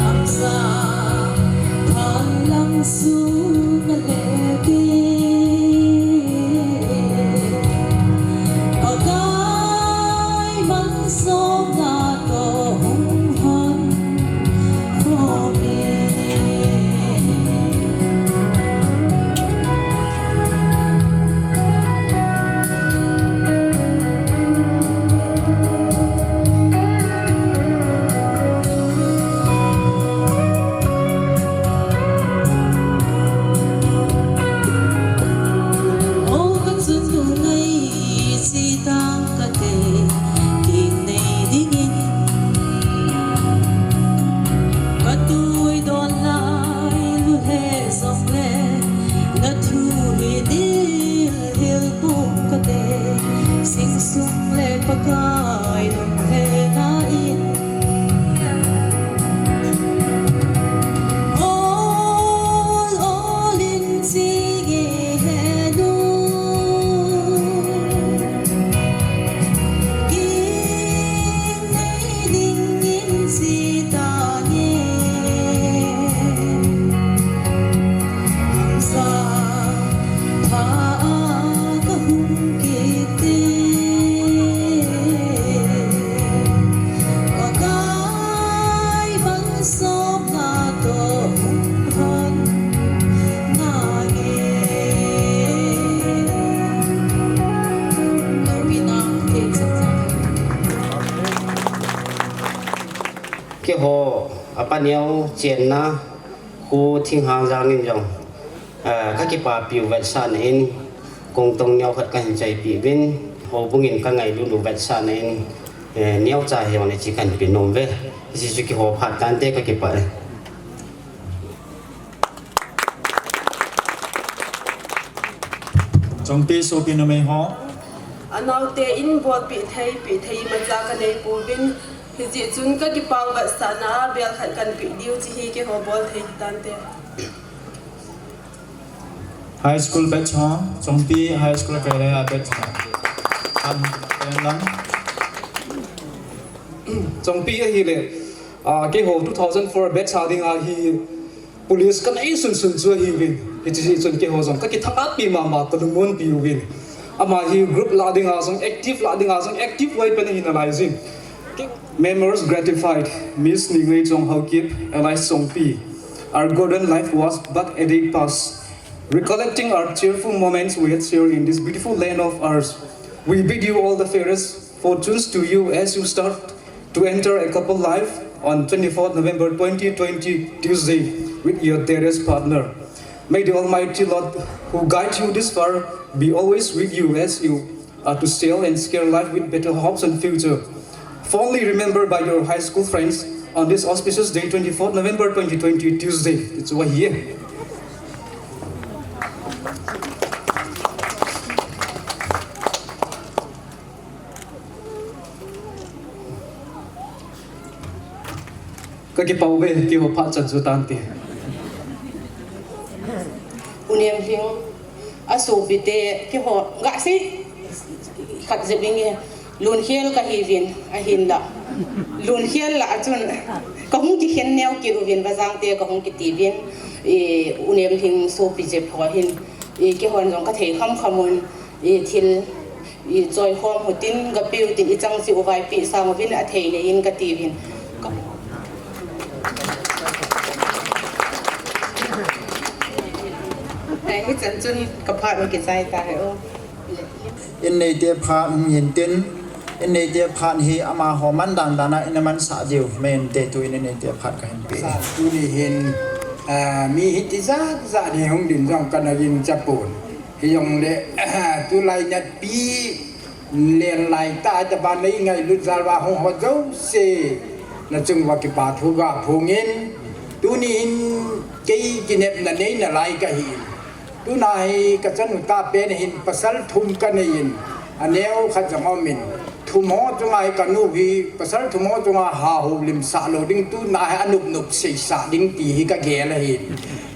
Amsa phalang sunga le te, Pakai malsomna toh hung hon khom e. O ka chanu ngai, chi tang kate, kin nei dingin. Ka tui don lai lou he jong le, na thu hi dil hil pum kate, sing sung le Pakai lungheina in. Ol, ol in chi nge henu. Kin nei dingin chi ta nge. Amsa pha a ka hung kit e. Pakai malsomna toh hung hon ngai e. Keiho, apa neo chenna, Hu Thinghang Jang in jong, eh, ka kipapi u vetsahna in, kongtong neo khat kahin chaipi uvin, houbung in ka ngailut u vetsahna in, eh, neocha hijongle chi kahin pe nom uve. Hiche chu kihou phat tante, ka kipah e. Chongpi sopi numei ho. Anaote in bolpi thei, pi thei imacha kanei pouvin. Hijeh chun ka kipau vetsahna a bel khat kahin pe diu, hiche hi keiho bol thei tante. High school batch ho, Chongpi High School Kailai a batch ho. An, an lang. Chongpi ahile, ah, keiho two thousand four batch a dinga hi police kanei sunsun chu ahiuvin. Hiche hi chun keiho jong ka kithangpi mama, ka lungmonpi uvin. Ama hi group lah dinga jong active, lah dinga jong active Y pen ahi nalaiyin. Members gratified, Miss Ningneichong Haokip, alias Chongpi. Our golden life was but a day pass. Recollecting our cheerful moments we had shared in this beautiful land of ours, we bid you all the fairest fortunes to you as you start to enter a couple life on twenty-fourth November twenty twenty, Tuesday, with your dearest partner. May the Almighty Lord who guide you this far be always with you as you are to sail and scale life with better hopes and future. Fondly remembered by your high school friends on this auspicious day, twenty-fourth November twenty twenty, Tuesday. It's over here. Ka kipah uve, keiho phat chan chu tan te. U Nemlhing, a sopite, keiho, ga sei, khat jep inge, Lunkhel ka hiuvin, ahinla. Lunkhel lah a chun, ka hung kikhen neo kit uvin, Vajang te ka hung kiti uvin, i, U Nemlhing sopi jep ho hin, i, keihon jong ka thei kham kham un, i, thil, i, choi khom u tin, ga pe u tin, i chang cheh u Vaiphei sang uvin, a thei nei in ka ti uvin. Ka Ai, hichan chun ka phat u kichai ta he o. In neite phat hung hin tin, in neite phat hi amaho man dan dan a in a mansah diu, main te tu in in neite phat ka hin pe. Sa tuni hin, ah, mi hiti jat jat hi hung din jong ka na ging cha pon. Hijongle, tulai natpi, len lai ta, ta ban nei ngailut jal uva hung ho jouse, na chung uva kipa thu ga phongin, tuni hin kei kinepna nei nalai ka hi. Tuna hi ka chanu ta pen hin pasal thum ka nei in, a neo khat jong um in, thum ho chunga hi ka nu hi, pasal thum ho chunga ha houlim sah lou ding, tuna hi a nup nup sei sah ding ti hi ka gel ahi.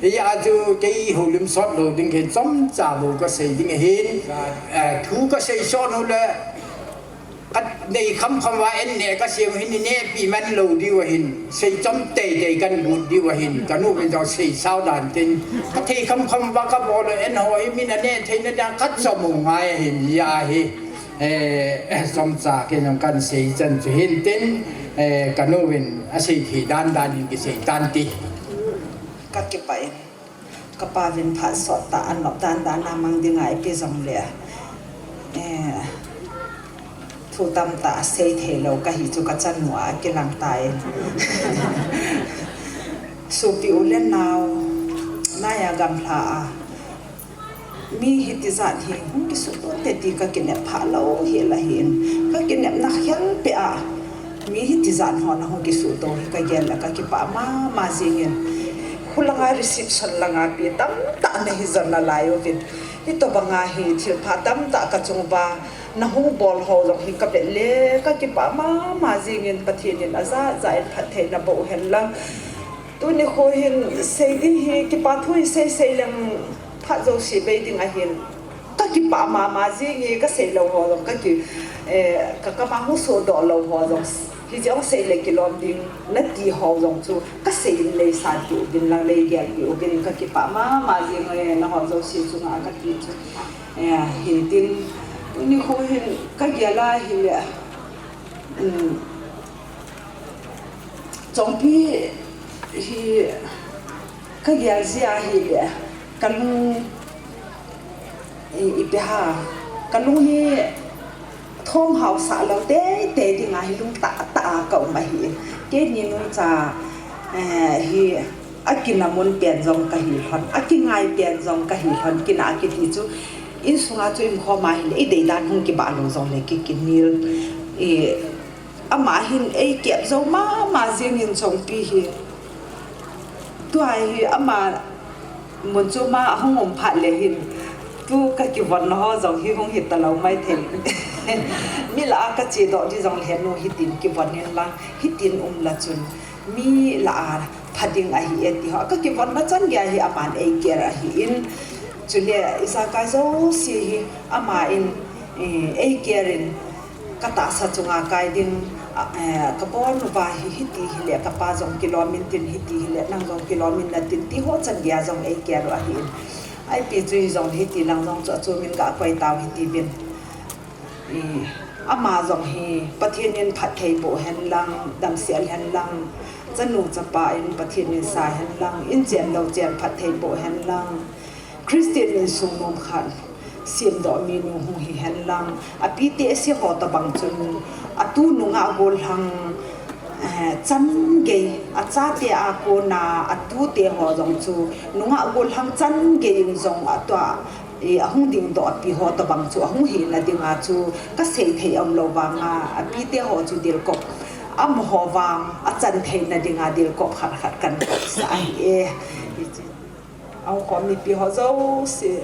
Hijeh a chu kei houlim sot lou ding kei chomcha bou ka sei ding ahin, eh, thu ka sei sot u le, ka nei kham kham uva en neh ka sei u hin, i nehpi man lou diu ahin, sei chom tei tei kan lut diu ahin, ka nu pen jong sei sao dan tin, ka thei kham kham uva ka bol u en ho hi min a neh thei na dan ka chom u ngai ahin, hijeh a hi, eh, chomcha kei jong kan sei chan chu hin tin, eh, ka nu in a sei thei dan dan in kisei tan ti. Ka kipah in. Ka pa vin phat sot tah a nop dan dan a mang ding a ipi jong le, eh, thu tamtah a sei thei lou ka hi chu ka chanu a kilang tai. Sopi u le nao, nai a gamla a, mi hiti jat hi hung kisuhto te ti ka kinep pha lou hi la hin. Ka kinepna khel peh a, mi hiti jat hon a hung kisuhto hi ka gel le ka kipah mama jing in. Khulanga reception langa pi tamtah na hi jon nalai uvin. Hitobanga hi thilpha tamtah ka chung uva na hung bol ho jong hi ka vet le ka kipah mama jing in, Pathen in ajat jat in phatthei naboh hen lang. Tuni kho hin sei ding hi kipa thu hi sei sei leng phat jouse bei ding ahin. Ka kipah mama jing e, ka sei lou ho jong, ka ki, eh, ka, ka ma hung sodoh lou ho jong, hijeh a sei le kilom ding, nati ho jong chu, ka sei in nei san ti uvin lang, nei gel ti uvin, ka kipah mama jing e, nahon jouse chunga ka ti chu. Eh, hin tin, tuni kho hin, ka gel a hile, um, Chongpi hi ka gel jeh a hile, ka lung i, ipi ham, ka lung hi thong haosah lou tei tei dinga hi lung tah tah a ka um ahi. Keini nungcha, eh, hi a kina mun pen jong ka hi lhon, a kingai pen jong ka hi lhon, kina a kiti chu insunga chu in khom a hile, i dei dan hung kibah lou jongle ki, kinil. I, Ama hin eikep jou mama jing in Chongpi hi. Tua hi ama mun chu ma ahung um phat le hin. Tu ka kivon na ho jong hi hung hita lou mai thei. Mi lah a ka chedoh di jong le nu hitin kivon in lang, hitin um la chun. Mi lah a pha ding ahi e ti ho. Ka kivon na chan gei a hi aman eicare ahi in. Chule ijakai jouse hi ama in, eh, eicare in. Ka tahsa chunga kai ding, a, eh, ka pon uva hi, hiti hile, ka pa jong kilom in tin, hiti hile, nang jong kilom in na tin, ti ho chan gei a jong eicare u ahi in. Ipi chu hi jong hiti lang jong chu achom in ga koi tau hiti vin. I, ama jong hi, Pathen in phatthei boh hen lang, damsel hen lang, Chanu chapa in Pathen in sa hen lang, in chen lo chen phat thei boh hen lang. Christian insung nom khat semdoh mi nu hung hi hen lang. Api te ase ho tabang chun, atu nungah gollhang, eh, chan gei, achate a kona, atute ho jong chu, nungah gollhang chan gei in jong atua, eh, ahung dingdoh api ho tabang chu, ahung hina dinga chu, kasei thei aum lou vanga, api te ho chu dilkop. Amaho vang, achan theina dinga dilkop khat khat kan kop sa ahi e. Ahung khom mipi ho jouse,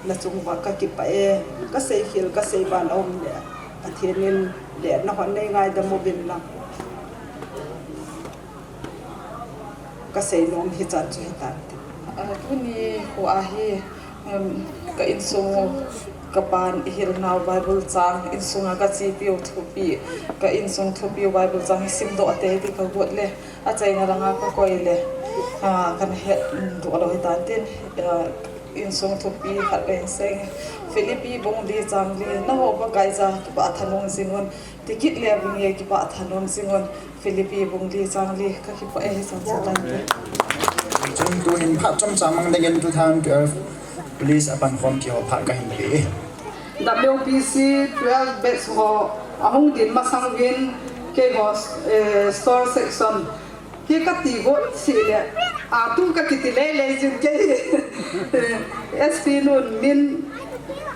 nachung uva kakipah e, kasei khel, kasei ban aum le, Pathen in le nahon nei ngaidam uvin lang. Kasei nom hichan chu hitan. Ah, tuni khu ahi, um, ka insung, ka pan ihil nau Bible chang, insunga kachepiu thupi, ka insung thupiu Bible chang isimdoh tei ti kagot le, achaina langa kakoi le, ah, kana het, um, doh lou hitan tin, ah, insung thupi khat kahin sei. Philippi bung li chang li, nangho Pakai cha kipah thanom jingun, ti kit le bung ye kipah thanom jingun, Philippi bung li chang li, kakipah e, hichan chu tante. Chun tuhin phat chomcha mang dingin two thousand twelve, please, apan khompi ho phat kahin pe e. W P C twelve batch ho, ahung din masang uvin, keiho, eh, store section. Hi kati got seh le, atu kakiti lele jin kei. S P nun min,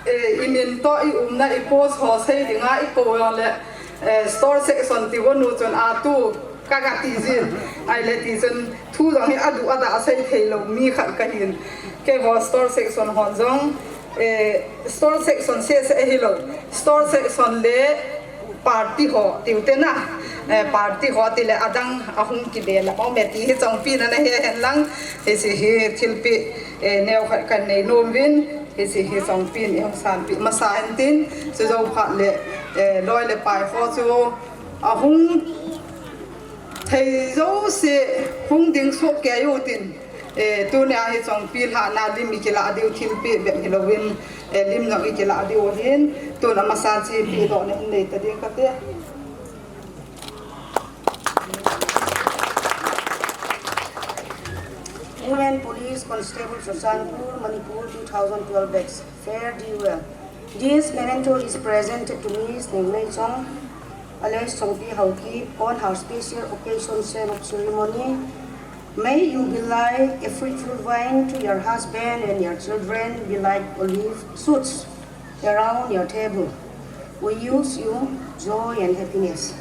eh, imin toh iumna ipost ho sei dinga ikou jongle, eh, store section ti got nu chun atu kakati jin. Ahile tichun thu jong hi adu ada sei thei lou mi khat kahin. Keiho store section hon jong, eh, store section seh seh hilou. Store section le party ho, tiu te na, eh, party ho tile adang ahung kibel a um e ti hi chongpi na nahe hen lang, hiche hi thilpeh, eh, neo khat kanei nom uvin, hiche hi chongpi in ihung sanpeh masa hen tin, chujou phat le, eh, loi le pai ho chu ahung thei jouse hung ding soh kei u tin, Eh, tunia hi chongpi lhahna lim ikilah diu thilpeh bep hilouvin, eh, lim jong ikilah diu ahin, tun amasa chu ipi dohna hin nei ta ding kate. Women Police Constable Churachandpur, Manipur, two thousand twelve batch. Fare thee well. This memento is presented to Miss Nengmei Chong, alias Chongpi Haokip, on her special occasion send-off ceremony. May you be like a fruitful vine to your husband and your children be like olive shoots around your table. We wish you joy and happiness.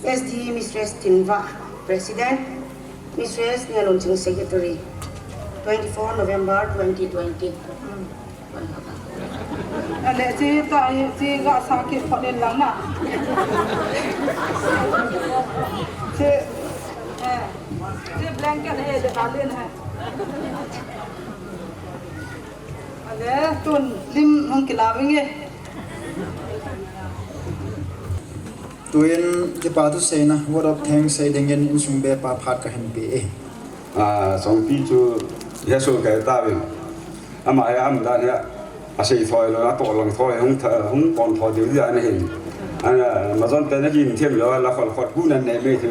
S D Mistress Tinvah, President, Mistress Nialunching, Secretary, twenty-four November twenty twenty. Ale, chi ta, chi ga sa ki phot in lang na. Chi, eh, chi blanket hai, de ka len hai. Ale, tun lim hung kila vinge. Tuin kipa thu seina, word of thanks sei dingin insung bepa phat kahin pe e. A, Chongpi chu hesoh kei tauvin. Ama hi aum dan hi asei thoi lou, atoh lang thoi, hung tha, hung kon thoi diu dia ana hin. Ana, majon te na kin them lou, la khol khot gu nan nei me thu.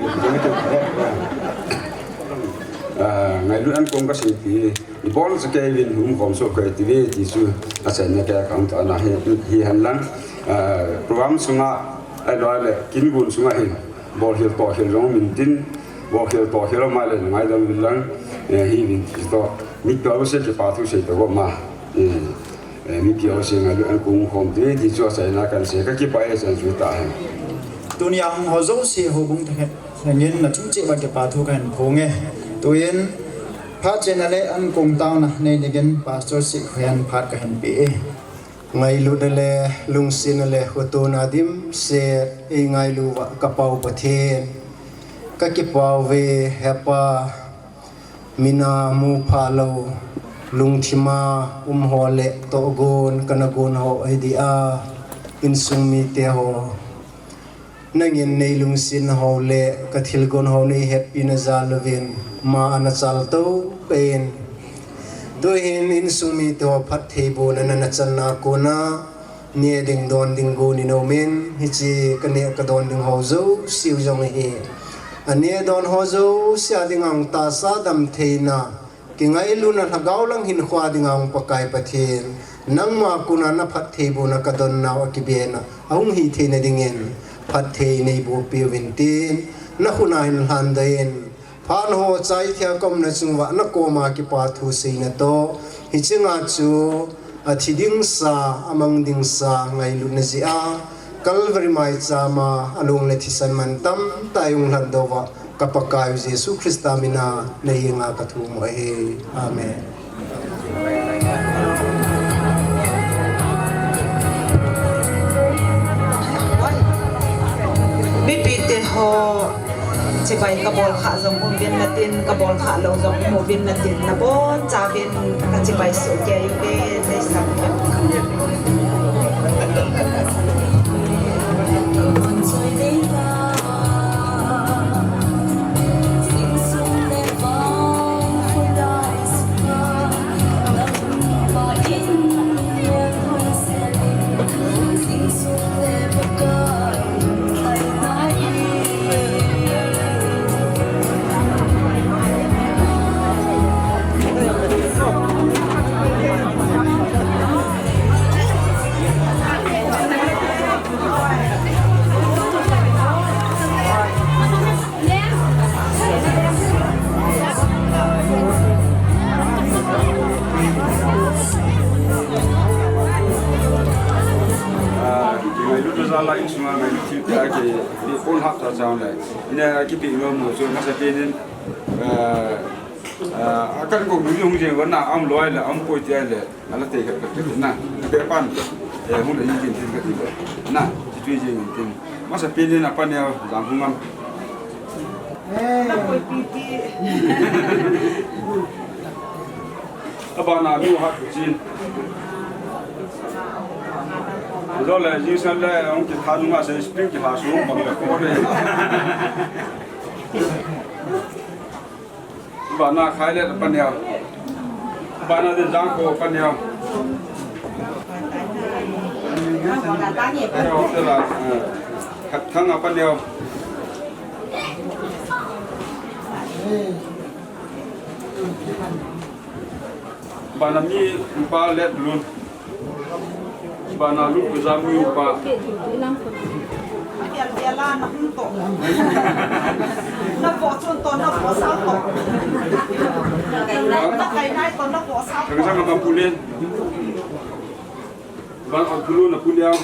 A, ngailut an kong kaseipi. Ibol chu kei vin hung khom soh kei ti ve ti chu achaina kei a kahung tona hi, hi hen lang. Ah, program sunga, ahilou le, kin gun sunga hin, bolkhel tohkhel jong um intin, bolkhel tohkhel um a le, ngaidam uvin lang, eh, hi vin ti toh, mipi jouse kipa thu sei toh ma, eh, eh, mipi jouse ngailut an kong khom ti ve ti chu achaina kahin sei, kakipah e chan chu tahen. Tunia hung ho jouse houbung thakhat. Nangin nachung cheh uva kipa thu kahin phong e. Tuin, phat chena le an kong taona nei dingin Pastor Sikhoian phat kahin pe e. Ngailut na le, lungset na le, khotona dimset, eingailu uva ka Pau Pathen. Kakipah uve, Hepa, mina mu phalou, lungthima um ho le, tohgon, kana gon ho ahi dia, insung mite ho. Nangin nei lungset ho le ka thilgon ho nei hetpina jal uvin ma ana chal to pen. Tuhin insung mite ho phattheibohna nana channa kona Ne ding don ding gon in um in, hiche ka ne ka don ding ho jouse u jong hi. A ne don ho jouse a ding a hung tahsa damtheina, kingailutna lhagao lang hinkho a ding a hung Pakai Pathen, nangma kon a na phattheibohna ka don nau a kibe na, a hung hi theina ding in, phatthei nei boh peh uvin tin, na khut a hin lhan doh in, phat ho chai thia ka umna chung uva na koma kipa thu seina toh, hiche nga chu a thi ding sa, a mang ding sa, ngailutna jeh a, Calvary maicham a, a long le thisan man tamtah a hung lhatdoh uva, ka Pakai u Jesu Christa min a, na henga ka thum u ahi. Amen. Mipite ho chibai ka bol kha jong um uvin natin, ka bol kha lou jong um uvin natin, nabon chauvin ka chibai soh kei uve, tei sang. Ah, ngailut jal a insunga ngailut thil tia kei, kei kon hap ta chang le. Ina kipe nom mo chu masa pen in, ah, ah, a kan ko mi hung jeng na am loi le, am poi tia le. Ala tei khat khat khat na. Pe pan. Eh, hung le yin tin tin khat tin. Na, ti tui jing tin. Masa pen in a pan ya jang hung am. Na koi pi pi. Abana nu hat chin. Zo le jing san le hung ki tha nu ma se spring ki ha su ma le ko le. Bana khai le pa neo. Bana de jang ko pa neo. Neo te la, eh, khat thang a pa neo. Bana mi pa let lun. Bana lut ku jam u pa. Bial bial a na hung to. Na po chun to, na po sa to. Na kai nai to, na po sa to. Kang sa ka ma pu len. Ban on pulu na pu liao.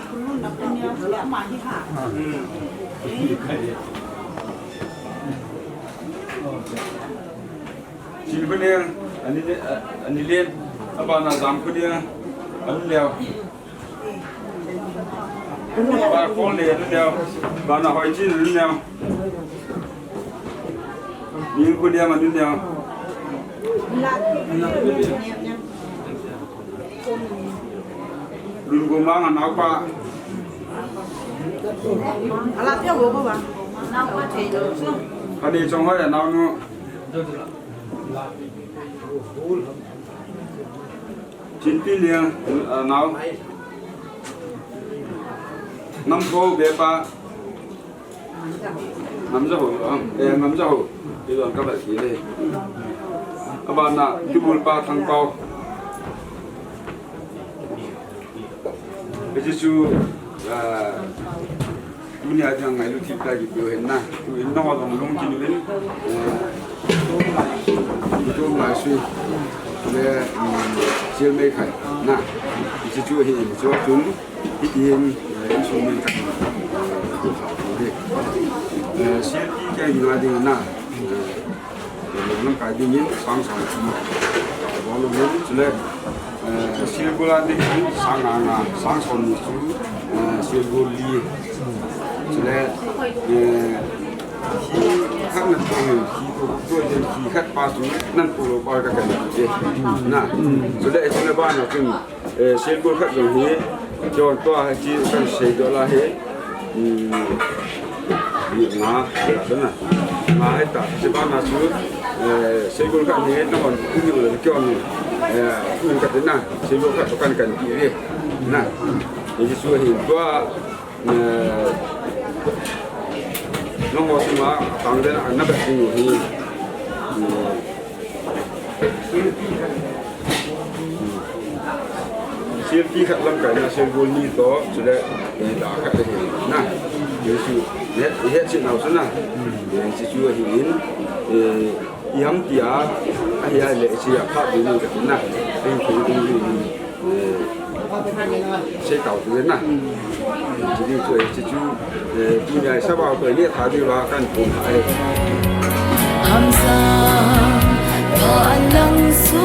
Pulu na pu liao, ma hi ha. Hmm. Chin khuneng, ani le, ani len, abana jam khuneng, ani leo. Ba kol le ani leo, bana hoi chin ani leo. Ning khuneng ani leo. Lun gomang anau pa. Ala pia wo ko ba. Nau pa thei lo. Ani chong hoi anau nu. Chinpi Lian, ah, nau. Namko Bepa. Namjaho, ah, eh, Namjaho. Ijon ka ba ki le. Abana, Tibul pa Thangpao. Hiche chu, ah, tunia dinga ngailut thip tah kipe u ahin na. Tuin nangho jong lungkin uvin, eh, itum lai sui le, um, Sielmei khai na. Hiche chu ahin, hiche chun, hitin, eh, insung min khat, eh, Sielpi kei nga ding na. Eh, Lamkai dingin sang som chu bol u ahin, chule, eh, Silgul a dingin sang nga nga, sang som ni chu, eh, Silgul li. Chule, eh, khi khat na tu, khi tu, tu den khi khat pa chu nan pu lo pa ka kan che. Na. Chule, chule bana chun, Eh, Silgul khat jong hi, chon tua hi chi kan sei doh lai hi. Hmm. Ni nga, na. Nga hi ta, chi bana chu, eh, Silgul khat hi, na hon, ku ni le kyo ni. Eh, min ka tin na, silo ka to kan kan ki re. Na. Ni su hin tua, eh, nangho sunga tang den a na ba sing hi. Hmm. Sel ti khat lamkai na sel gol ni to, chule, eh, da khat te na. Ni su, ne, he chi nau su na. Eh, chi chu hi in, eh, Iam tia, ahi a le, si a pha bi ni ka na. Ai ko ko ni, eh, se tau tu na. Chi ni chu, eh, chi chu, eh, tu ya sa ba ko ni tha di ba kan pu ai. Hamsa, pa lang su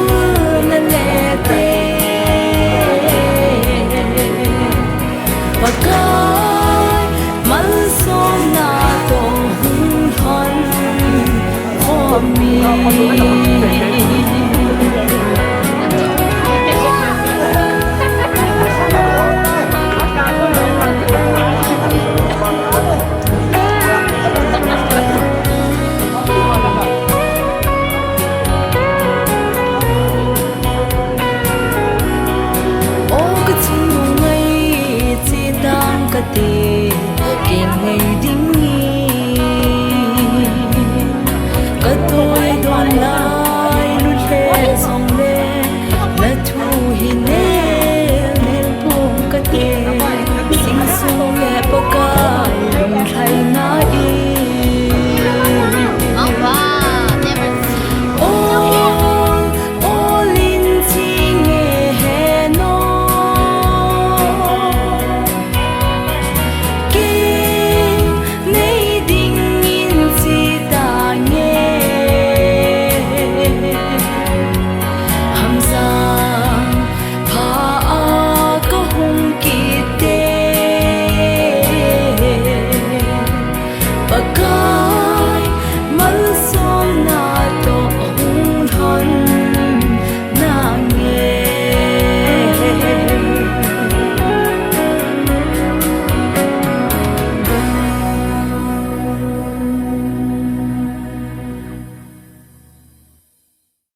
na le te. Pakai, malsomna toh hung thon khom in.